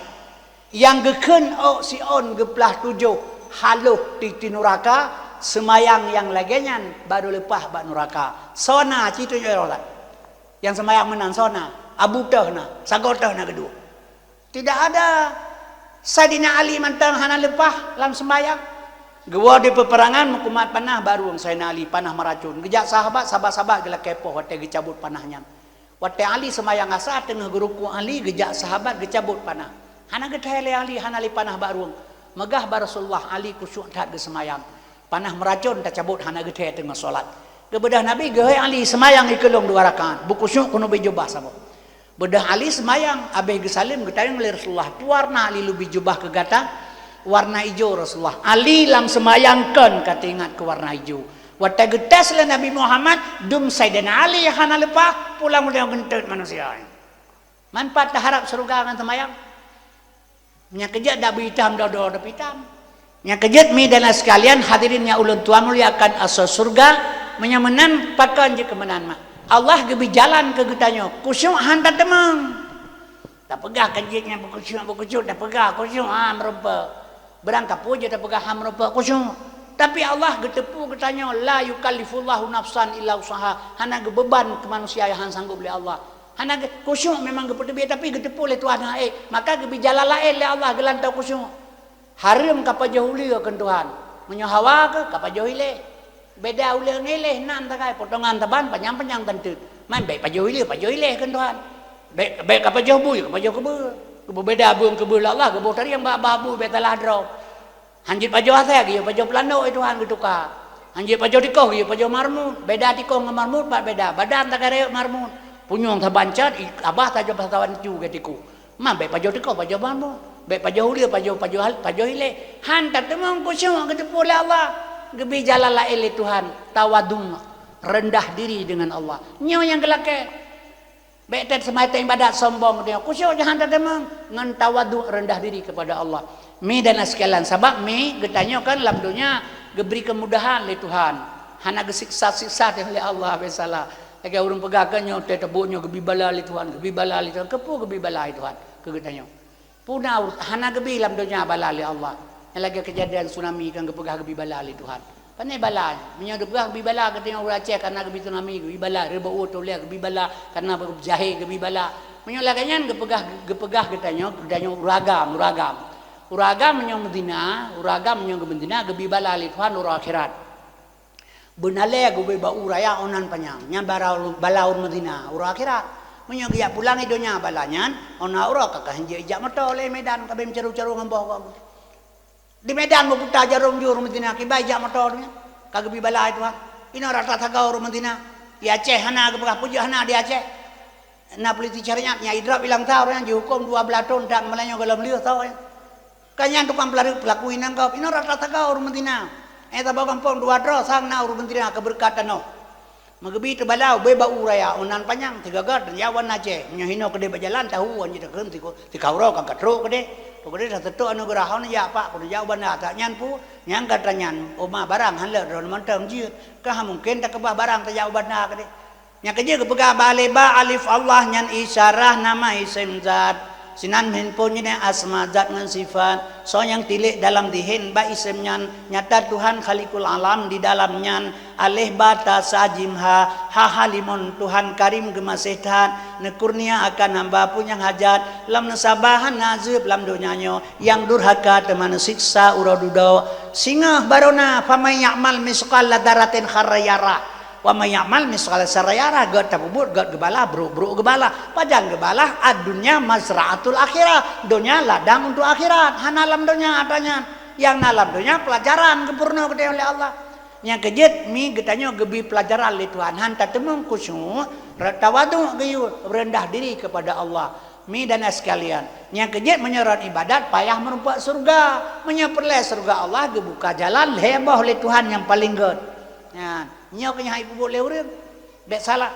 Nyang geukheun ôk Sion geuplah tujoh haloh titi nuraka, seumbahyang nyang lagée nyan barô leupah bak nuraka. Soe na ci tujoh roh that? Nyang seumbahyang meunan soe na? Abu teuh na, sagoe teuh na keudua. Tidak ada. Saidina Ali mantong hana leupah lam seumbahyang. Geuwoe di peuperangan meukumat panah bak rueng Saidina Ali, panah meuracon. Geujak sahabat, sahabat-sahabat geulakée poh watée geucabot panah nyan. Watée Ali seumbahyang asa teungoh geurukuk Ali, geujak sahabat geucabot panah. Hana geuthée lé Ali, hana lé panah bak rueng. Meugah bak Rasulullah, Ali khusyuk that geuseumbahyang. Panah meuracon tacabot hana geuthée teungoh salat. Geubeudôh Nabi geuhôi Ali seumayang ikeulong dua rakaat, beukusyuk keuneuk bri jubah saboh. Beudôh Ali seumayang, abéh geusaleuem geutanyong lé Rasulullah, "Peue warna Ali leubeh jubah keu gata? Warna ijo, Rasulullah." Ali lam seumayang kon ka teuingat keu warna ijo. Watée geutés lé Nabi Muhammad, dum Saidina Ali hana leupah, pulang meudeh geunteut manusia. Manfaat teuharab syeuruga ngon seumayang. Nyang keujeuet dak beuitam dodo dak beuitam. Nyang keujeuet mi dan sekalian hadirin nyang ulôn tuan muliakan asoe syeuruga, meunyoe meunan pakon jeuet keu meunan mak. Allah geubri jalan keu geutanyoe, khusyuk han tateumeung. Tapeugah kan jeuet nyang beukusyuk-beukusyuk, tapeugah khusyuk ha meurumpok. Beurangkapeue jeuet tapeugah ha meurumpok khusyuk. Tapi Allah geuteupeue geutanyoe, la yukallifullahu nafsan illa wus'aha, hana geubeuban keu manusia nyang han sanggob lé Allah. Hana ge-, khusyuk memang geupeuteubiet, tapi geuteupeue lé Tuhan hana ék. Maka geubri jalan laén lé Allah geulantoe khusyuk. Hareuem ka pajoh uleue keu Tuhan. Meunyoe hawa keuh ka pajoh ilée. Beda uleue ngon ilée nan takai, potongan saban panyang-panyang tanteut. Man bék pajoh uleue, pajoh ilée keu Tuhan. Bék, bék ka pajoh bui, ka pajoh keubeue. Geubeubeda beueng keubeue lé Allah, geuboh tarieng bak babah bui bék talah droe. Han jeuet pajoh asèe, geuyue pajoh peulandok, eh Tuhan, geutuka. Han jeuet pajoh tikoh, geuyue pajoh marmut. Beda tikoh ngon marmut, pat beda. Badan tagareuek marmut. Punyueng saban cot, i-, abah tajoh saban cu geuh tiku. Ma bék pajoh tikoh, pajoh marmut. Bék pajoh uleue, pajoh, pajoh hal-, pajoh ilée. Han tateumeung khusyuk geuteupeue lé Allah. Geubri jalan laén lé Tuhan. Tawadhu, rendah diri dengan Allah. Nyoe nyang geulakée. Bék that seumaté ibadat sombong, dia khusyuk jahan tateumeung ngon tawadhu, rendah diri kepada Allah. Mi dan sekalian, sabab mi geutanyoe kan lam donya geubri keumudahan lé Tuhan. Hana geusiksa-siksa teuh lé Allah, bék salah. Lagée ureuëng peugah kan nyoe teuh teubuk nyoe geubri bala lé Tuhan, geubri bala lé Tuhan. Keupeue geubri bala lé Tuhan keu geutanyoe? Peue na ureuëng hana geubri lam donya bala lé Allah. Nyang lagée keujadian tsunami kan geupeugah geubri bala lé Tuhan. Pane bala nyan? Meunyoe geupeugah geubri bala geutanyoe ureuëng Aceh kareuna geubri tsunami, geubri bala, reuboh ueh tuléh geubri bala, kareuna jahé geubri bala. Meunyoe lagée nyan geupeugah, geupeugah geutanyoe, geutanyoe ureuëng agam, ureuëng agam. Ureuëng agam meunyoe meuzina, ureuëng agam meunyoe geumeuzina geubri bala lé Tuhan uroe akhirat. Beunalée geubri bak ueh raya 'oh nan panyang, nyan bara-, bala ureuëng meuzina uroe akhirat. Meunyoe geujak pulang i donya bala nyan, 'oh na uroe ka, ka han jeuet ijak moto lé Medan, ka bèe meucaru-caru ngon boh gob. Di Medan meuputa jaroe jur meuzina, kiban ijak moto nyan, ka geubri bala lé Tuhan. Inoe rata sagoe ureuëng meuzina. Di Aceh hana geupeugah peujeuet hana di Aceh. Na polisi syariat nyang idrop ilang tau nyan jihuköm dua blah thon, dak meulayeue gohlom lheueh tau nyan. Ka nyan tukang peulareuk peulaku inong gob, inoe rata sagoe ureuëng meuzina. Eh, saboh gampông dua droe sang na ureuëng meuzina keu beureukat tanoh. Meugeubri teuh bala ubé bak ueh raya 'oh nan panyang, teugagat dan jawan Aceh. Meunyoe hinoe keudeh bak jalan tahu wan jih takheun tiko, tikauro kan ka trok keudeh. Trok keudeh tateutok aneuk geurah hon jak pak keuneuk jak u banda, tak nyan pu, nyang gata nyan oma barang han leuet droe mantong jeuet. Ka han mungken takeubah barang tajak u banda keudeh. Nyang keujeuet geupeugah bak lé ba alif Allah nyan isyarah nama isem zat. Sinan meuhimpon nyan asma zat ngon sifat. Soe nyang tilék dalam tihen bak isem nyan, nyata Tuhan Khaliqul Alam di dalam nyan. Aleh ba ta sa jim ha, ha ha limon Tuhan Karim geumaséh that, neukurnia akan hamba peue nyang hajat, lam neusaba hana zeueb lam donya nyoe, nyang durhaka teuma neusiksa uroe dudoe. Singoh barô na, faman ya'mal misqala dzarratin khairan yarah, wa man ya'mal misqala syarrin yarah, gét tapeubuet gét geubala, brok-brok geubala. Pajan geubala, ad-dunya mazra'atul akhirah, donya ladang untuk akhirat, hana lam donya atra nyan. Nyang na lam donya peulajaran geupeurunoe geutanyoe lé Allah. Nyang keujeuet mi geutanyoe geubri peulajaran lé Tuhan, han tateumeung khusyuk, re-, tawadhu geuyue, rendah diri kepada Allah. Mi dan sekalian, nyang keujeuet meunyoe rot ibadat payah meurumpok syeuruga. Meunyoe peureulée syeuruga Allah geubuka jalan lhée boh lé Tuhan nyang paleng gét. Nyan, nyoe keuh nyang hai peubuet lé ureuëng. Bék salah.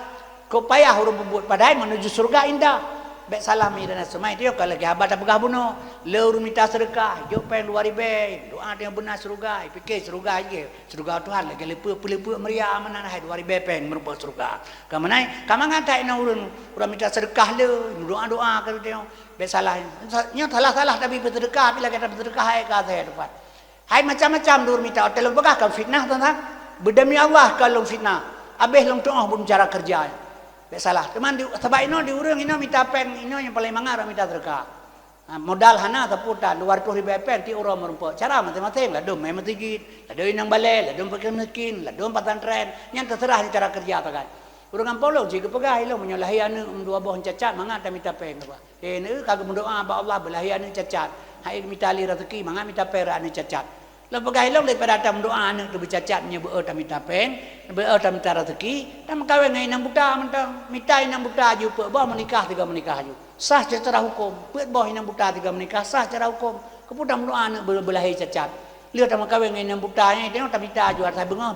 Kok payah ureuëng peubuet padahai menuju syeuruga indah. Bék salah mi dan seumai tiyok ka lagée haba tapeugah bunoe. Le ureuëng mita seudeukah, jok péng dua ribée, doa tiyok beuna syeuruga, pike syeuruga jih. Syeuruga Tuhan lagée leupeu-leupeu meuria meunan hai dua ribée péng meurumpok syeuruga. Ka meunan, ka mangat that inong ureuëng, ureuëng mita seudeukah le, meudoa-doa ka tiyok. Bék salah. Nyoe salah-salah tapi peuseudeukah, tapi lagée tapeuseudeukah hai ka asai teumpat. Hai macam-macam dua ureuëng mita, watée lôn peugah ka fitnah teuntang. Beudemi Allah ka lôn fitnah. Abéh lôn tuoh beucara keureuja. Bék salah. Teuma di, sabab inoe di ureuëng inoe mita péng, inoe nyang paleng mangat ureuëng mita seudeukah. Ha, modal hana sapeue tan, dua ratus ribée péng tiep uroe meurumpok. Cara maséng-maséng, ladôm mé meuseujid, ladôm inong balée, ladôm fakir miskin, ladôm pesantren. Nyan teuseurah cara keureuja sagai. Ureuëng gampông lôn cit geupeugah ilôn meunyoe lahé aneuëk dua boh cacat mangat tamita péng. Eh, neueu ka geumeudoa bak Allah beulahé aneuëk cacat. Hai mita lé raseuki mangat mita péng rot aneuëk cacat. Lôn peugah ilôn daripada tameudoa aneuk teuh beucacat, meunyoe beu tamita péng, beu tamita raseuki, tameukawen ngon inong buta mantong. Mita inong buta aju peuet boh, meunikah sigoe meunikah aju. Sah secara huköm, peuet boh inong buta sigoe meunikah sah secara huköm. Keupeue tameudoa aneuk beu-, beulahé cacat? Lheueh tameukawen ngon inong buta nyan, teungoh tamita aju, asai beungoh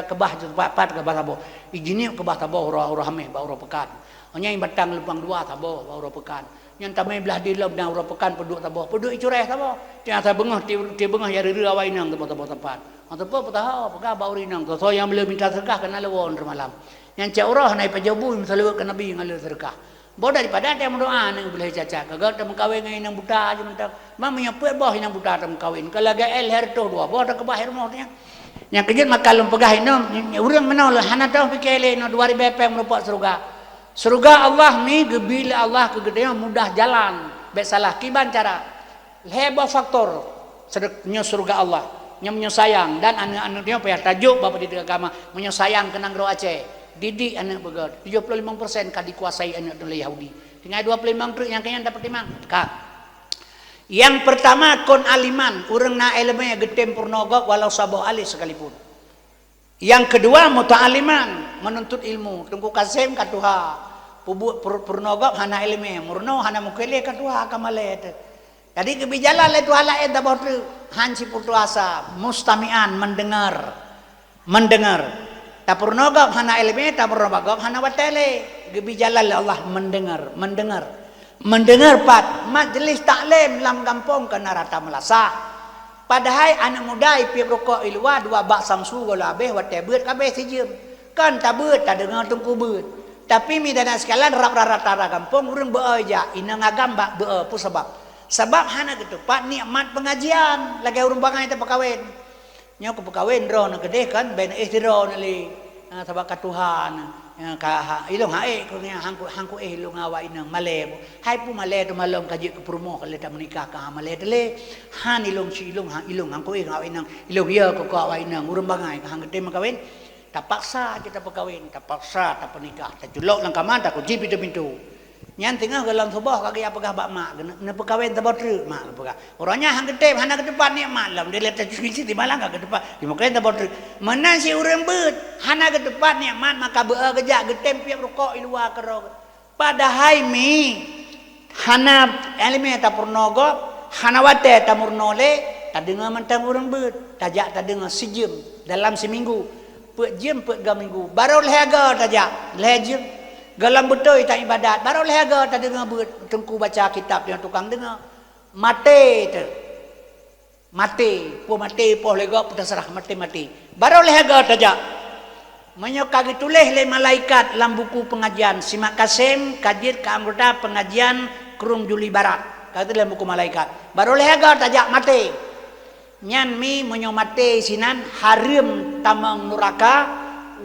keubah aju pat-pat keubah saboh. Ijinieb keubah saboh uroe, uroe Hameh bak uroe peukan. Nyan batang lubang dua saboh bak uroe peukan. Nyan tamé blah di lom dan uroe peukan peuduek saboh, peuduek icurée saboh. Tiep asai beungoh, tiep, tiep beungoh ya reureu awai inong saboh-saboh teumpat. Ngon teupeu peutaha peugah bak ureueng inong, soe-soe nyang le mita seudeukah keunan lewon teumalam. Nyan cak uroe na ipajoh bu meuseuleuweut keu Nabi ngon le seudeukah. Boh daripada tiep meudoa aneuk beu lheueh cacat, ka geuh tameukawen ngon inong buta aju mantong. Ban meunyoe peuet boh inong buta tameukawen, ka lagée L lhée reutôh dua boh takeubah rumoh nyan. Nyang keujeuet maka lôn peugah inong, ureueng meunoe lôn hana teuh pike lé, nyoe dua ribée péng meurumpok syeuruga. Syeuruga Allah ni geubi lé Allah keu geutanyoe mudah jalan, bék salah kiban cara. Lhée boh faktor, sedek-, nyoe syeuruga Allah. Nyoe meunyoe sayang dan aneuk-aneuk nyoe payah tajok bak pendidikan agama. Meunyoe sayang keu nanggroe Aceh, didik aneuk beugét. Tujoh ploh limong persen ka dikuasai aneuk lé Yahudi. Tinggai dua ploh limong treuk nyang keu nyan tapeutimang. Ka. Nyang peurtama kon aliman, ureueng na ileumé geutem peurunoe gob walau saboh alif sekalipun. Nyang keudua muta'alliman, menuntut ilmu. Teungku Kasem ka tuha, peubuet peurunoe gob hana ileumé, meurunoe hana meukeuleh ka tuha ka malée teuh. Jadi geubi jalan lé tuha laén saboh treuk, han sipeutuasa, mustami'an, mendengar. Mendengar. Tapeurunoe gob hana ileumé, tapeurunoe gob hana watée lé. Geubi jalan lé Allah mendengar, mendengar. Mendengar pat majlis taklim lam gampông keu na rata meulasah. Padahai aneuk muda ipiep rukok i luwa dua bak samsu goh lom habéh watée beuet ka habéh sijeuem. Kan tabeuet tadeungoe teungku beuet. Tapi mi dana sikalan rab rata-rata gampông ureueng beu-e jak inong agam bak beu-e peue sabab? Sabab hana geuteupat nikmat pengajian lagée ureueng bangai tapeukawen. Nyoe kupeukawen droeneuh keudeh kan, ben éh sidroeneuh lé, ha, sabab ka tuha na. Ha, ka ha, ilong ha ék keu nyan, hangku, hangku éh ilong awak inong malée. Hai peue malée teumalom ka jeuet keu peurumoh lé tameunikah ka ha malée teulé. Han ilong si ilong ha ilong hangku éh awak inong, ilong ya keu awak inong ureueng bangai ka han geutem meukawen. Tapaksa cit tapeukawen, tapaksa tapeunikah, taculok lam kama, takunci pintoe-pintoe. Nyan teungoh gohlom suboh ka geujak peugah bak mak, "Neupeukawen saboh treuk," mak geupeugah. Uroe nyan han geutem, hana geuteupat nikmat lom, dilée tacuci di malam ka geuteupat, neupeukawen saboh treuk. Meunan si ureueng beuet, hana geuteupat nikmat, maka beu-e geujak geutem piep rukok i luwa keudroe. Padahai mi hana ileumé tapeurunoe gob, hana watée tameurunoe lé, tadeungoe mantong ureueng beuet, tajak tadeungoe sijeuem dalam siminggu, peuet jeuem, peuet ga minggu, barô lhée ga tajak, lhée jeuem. Gohlom beutôi taibadat, barô lhée ga tadeungoe beuet teungku baca kitab nyang tukang deungoe. Maté teuh. Maté, peue maté, poh lé gob, peue taseurah, maté-maté. Barô lhée ga tajak. Meunyoe ka geutuléh lé malaikat lam buku pengajian, si Mak Kasem ka jeuet keu anggota pengajian Krueng Juli Barat. Ka geutuléh lam buku malaikat. Barô lhée ga tajak maté. Nyan mi meunyoe maté sinan hareuem tamong nuraka,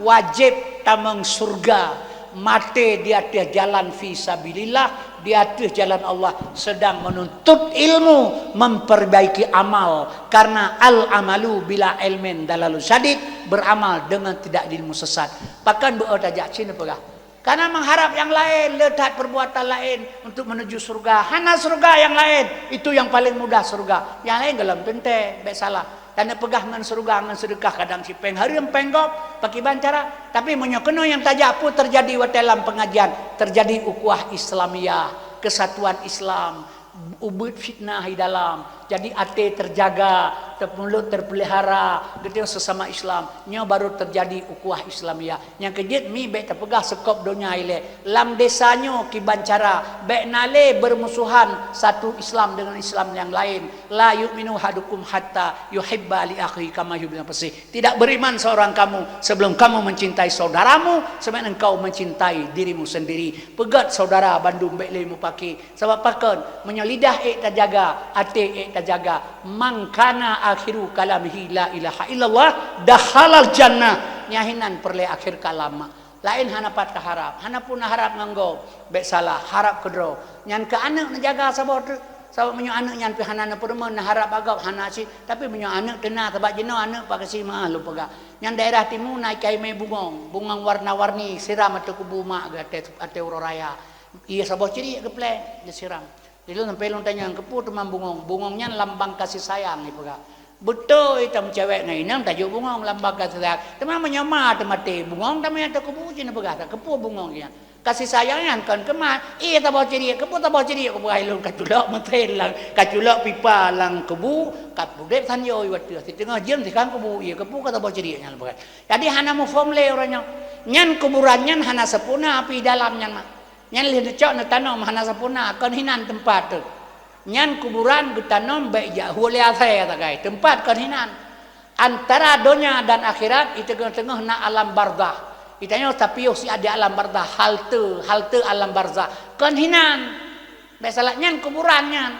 wajéb tamong syeuruga, maté di ateueh jalan fi sabilillah, di ateueh jalan Allah, sedang menuntut ilmu, memperbaiki amal. Karena al-amalu bila ilmin dalalun syadid, beramal dengan tidak ilmu sesat. Pakon beu-e tajak cit neupeugah. Karena mengharap yang lain, le that perbuatan lain untuk menuju surga. Hana surga yang lain, itu yang paling mudah surga. Yang lain gohlom teuntée, bék salah. Taneuk peugah ngon syeuruga ngon seudeukah kadang cit péng hareuem péng gob, pakiban cara. Tapi meunyoe keunoe nyang tajak peue teujadi watée lam pengajian, teujadi ukhuwah Islamiyah, kesatuan Islam, ubeuet fitnah di dalam. Jadi até teujaga, teupeuleut teupeulihara, geutanyoe sesama Islam. Nyoe baru teujadi ukhuwah Islamiyah. Nyang keujeuet mi bék tapeugah seukop donya ilée. Lam desa nyoe kiban cara, bék na lé beurmusuhan satu Islam dengan Islam nyang laén. La yu'minu ahadukum hatta yuhibba li akhihi kama yuhibbu li nafsihi. Tidak beriman seorang kamu sebelum kamu mencintai saudaramu sebagaimana engkau mencintai dirimu sendiri. Peugét saudara bandum bék lé mupaki. Sabab pakon? Meunyoe lidah ék tajaga, até ék tajaga. Man kana akhiru kalamihi la ilaha illallah dakhalal jannah. Nyan hinan peureulée akhir kalam. Laén hana pat taharab, hana pun harab ngon gob, bék salah, harab keudroe. Nyan keu aneuk neujaga saboh treuk. Sabab meunyoe aneuk nyan pih hana neupeurumeuen, neuharab bak gob, hana cit. Tapi meunyoe aneuk teuna, sabab jinoe aneuk pakasi meu'ah lôn peugah. Nyan daerah timu na ikai mé bungong, bungong warna-warni, siram ateueh kubu mak geuh ateueh, ateueh uroe raya. Ié saboh ciriek geupleng, geusiram. Di lôn sampoe lôn tanyong, keupeue teuma bungong? Bungong nyan lambang kasih sayang, ipeugah. Beutôi tameucewek ngon inong tajok bungong lam baka seuhat. Teuma meunyoe ma teumaté bungong tamé ateueh kubu cit neupeugah, "Keupeue bungong nyan?" Kasih sayang nyan kon keumat. Ié taboh ciriek, keupeue taboh ciriek, keupeue hai lôn kaculok meutén lam, kaculok pipa lam kubu, ka udeb sanjôi watèe. Siteungoh jeuem sikang kubu ié, keupeue ka taboh ciriek nyan peugah. Jadi hana muphom lé uroe nyoe. Nyan kuburan nyan hana sempurna api dalam nyan mak. Nyan lheueh neucok neutanom hana sempurna, kon hinan teumpat teuh. Nyan kuburan geutanom bèk jak hu lé asèe sagai, teumpat kon hinan. Antara donya dan akhirat, di teungoh-teungoh na alam barzakh. Geutanyoe tapiôh siat di alam barzakh, halte, halte alam barzakh. Kon hinan. Bèk salah nyan kuburan nyan.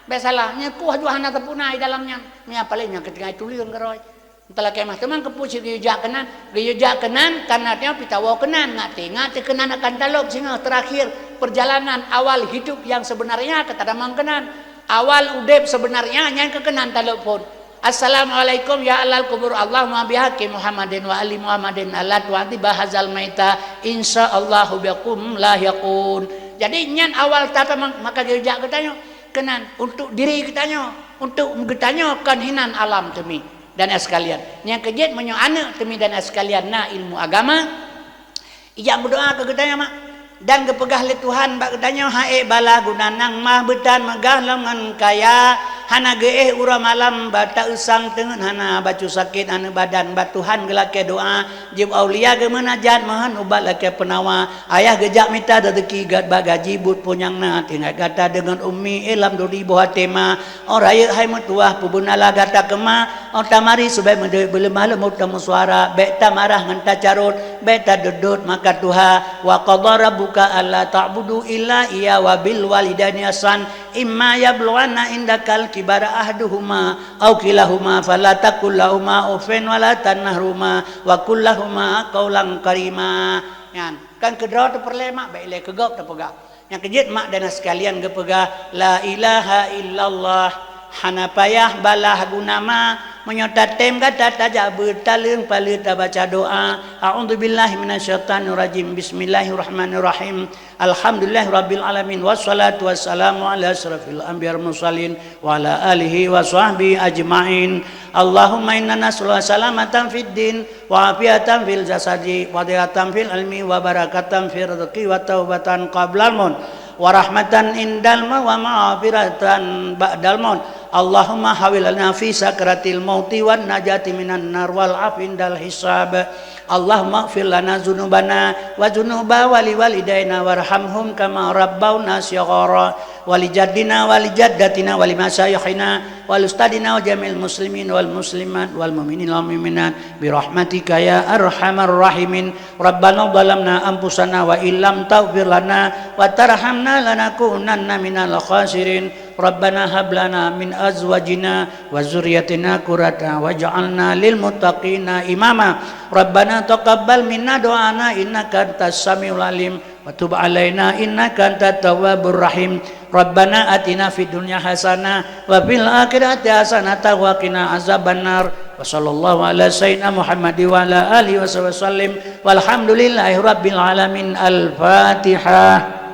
Bèk salah, nyan kuh jua hana sempurna di dalam nyan. Nyan paléng nyang keutinggai tuleueng keudroe. Entah lakèe mah teuma keupeue cit geuyue jak keunan, geuyue jak keunan karena tanyoe pih tawoe keunan, ngat teuingat keunan akan talop singoh terakhir perjalanan awal hidup yang sebenarnya ka tadamong keunan. Awal udeb sebenarnya nyan keu keunan talop phôn. Assalamualaikum ya ahlal kubur, Allahumma bihaqqi Muhammadin wa ali Muhammadin alla tu'adziba hadzal maita, insyaallahu bikum lahiqun. Jadi nyan awal tatamong, maka geuyue jak geutanyoe keunan untuk diri geutanyoe, untuk geutanyoe kon hinan alam teumi. Dan sekalian, nyang keujeuet meunyoe aneuk teumi dan sekalian na ilmu agama, ijak meudoa keu geutanyoe mak. Dan geupeugah lé Tuhan bak geutanyoe, "Hai bala guna nang mah beutan meugah lom ngon kaya, hana geuéh uroe malam bak taeusang teungeut hana bacut sakét aneuk badan." Bak Tuhan geulakèe doa, jieb aulia geumeunajat mohon ubat lakèe peunawa. Ayah geujak mita rezeki gèt bak gaji buet peue nyang na, tinggai gata deungon ummi, eh lam dudi boh até ma. Oh rayeuk hai meutuwah, peubeunalah gata keuma, oh tamari subé meudeuek beuleumah leumo tameusuara, bèk tamarah ngon tacarôt, bèk tadot-dot maka tuha. Wa qadha rabbuka alla ta'budu illa iyyahu wa bil walidaini ihsan, imma yablughanna indakal kibara ahaduhuma aw kilahuma fala taqul lahuma uffin wa la tanharhuma wa qul lahuma qaulan karima. Nyan, kan keudroe teupeureulee mak, bèk ilèe keu gob tapeugah. Nyang keujeuet mak dan sekalian geupeugah, "La ilaha illallah." Hana payah balaih guna ma, meunyoe tatem gata tajak beutaleueng paleue tabaca doa, "A'udzubillahi minasyaitonirrajim. Bismillahirrahmanirrahim. Alhamdulillahirabbil alamin. Wassalatu wassalamu ala asyrafil anbiya wal mursalin wa ala alihi wa sahbihi ajmain. Allahumma inna nas'aluka salamatan fid din." Wa afiatan fil jasadi, wa dhiyatan fil ilmi, wa barakatan fil rizqi, wa taubatan qablal maut, wa rahmatan indal maut, wa maghfiratan ba'dal maut. Allahumma hawwin lana fi sakaratil mauti wan najati minan nar wal afi indal hisab. Allahumma ighfir lana dzunubana wa dzunuba wali walidaina warhamhum kama rabbauna shighara. Wa li jaddina wa li jaddatina wa li masyayikhina wa li ustadzina wa jami'il muslimin wal muslimat wal mu'minin wal mu'minat bi rahmatika ya arhamar rahimin. Rabbana zalamna anfusana wa illam taghfir lana wa tarhamna lanakunanna minal khasirin. Rabbana hab lana min azwajina wa dzurriyyatina qurrata waj'alna lil muttaqina imama. Rabbana taqabbal minna du'ana innaka antas samiul alim. Wa tub alaina innaka antat tawwabur rahim. Rabbana atina fid dunya hasanah wa fil akhirati hasanatan wa qina azabannar. Wa sallallahu ala sayyidina Muhammad wa ala alihi wa sahbihi wasallim. Walhamdulillahi rabbil alamin. Al-Fatihah.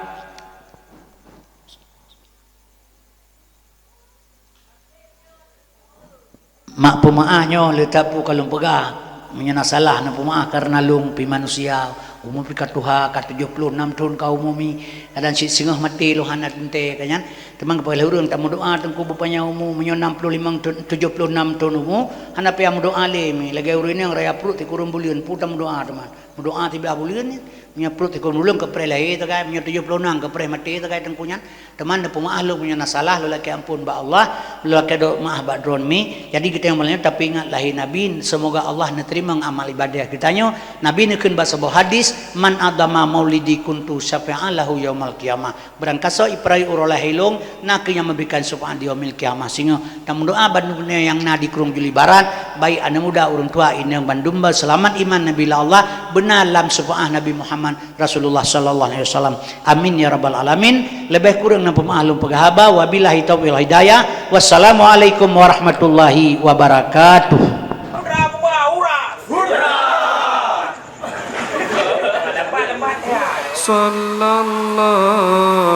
Mak peumeu'ah nyoe le tapu ka lôn peugah. Meunyoe na salah, na peumeu'ah, kareuna lôn pi manusia, umu pi ka tuha, ka tujoh ploh nam thon ka umu mi, kadang cit singoh maté lôn hana teuntèe ka nyan. Teuma keupada ureueng tameudoa teungku beupanyang umu, meunyoe nam ploh limong thon, tujoh ploh nam thon umu, hana payah meudoa lé mi. Lagèe ureueng nyang raya pruet sikureueng buleuen, peue tameudoa teuma. Meudoa siblah buleuen nyan. Meunyoe pruet sikureueng buleuen keupreh lahé sagai, meunyoe tujoh ploh nam keupreh maté sagai teungku nyan. Teuma neupeumeu'ah lôn meunyoe na salah, lôn lakèe amphon bak Allah, lôn lakèe dok meu'ah bak droeneuh mi. Jadi geutanyoe malam nyoe tapeuingat lahé Nabi, seumoga Allah neuteurimong amal ibadah geutanyoe. Nabi neukheun bak saboh hadis, "Man adhama maulidi kuntu syafi'an lahu yaumal qiyamah." Barangkasoe ipeurayeuk uroe lahé lôn, nakeuh nyang meuberikan syafa'at di yaumil qiyamah. Singoh tameudoa bandum ureueng nyang na di Krueng Juli Barat, baik aneuk muda, ureueng tuha, inong bandum, beuseulamat iman Nabi lé Allah, beuna lam syafa'at Nabi Muhammad Rasulullah sallallahu alaihi wasallam. Amin ya rabbal alamin. Leubeh kureueng na peumeu'ah lôn peugah haba. Wabillahi taufiq wal hidayah. Wassalamualaikum warahmatullahi wabarakatuh. Sallallahu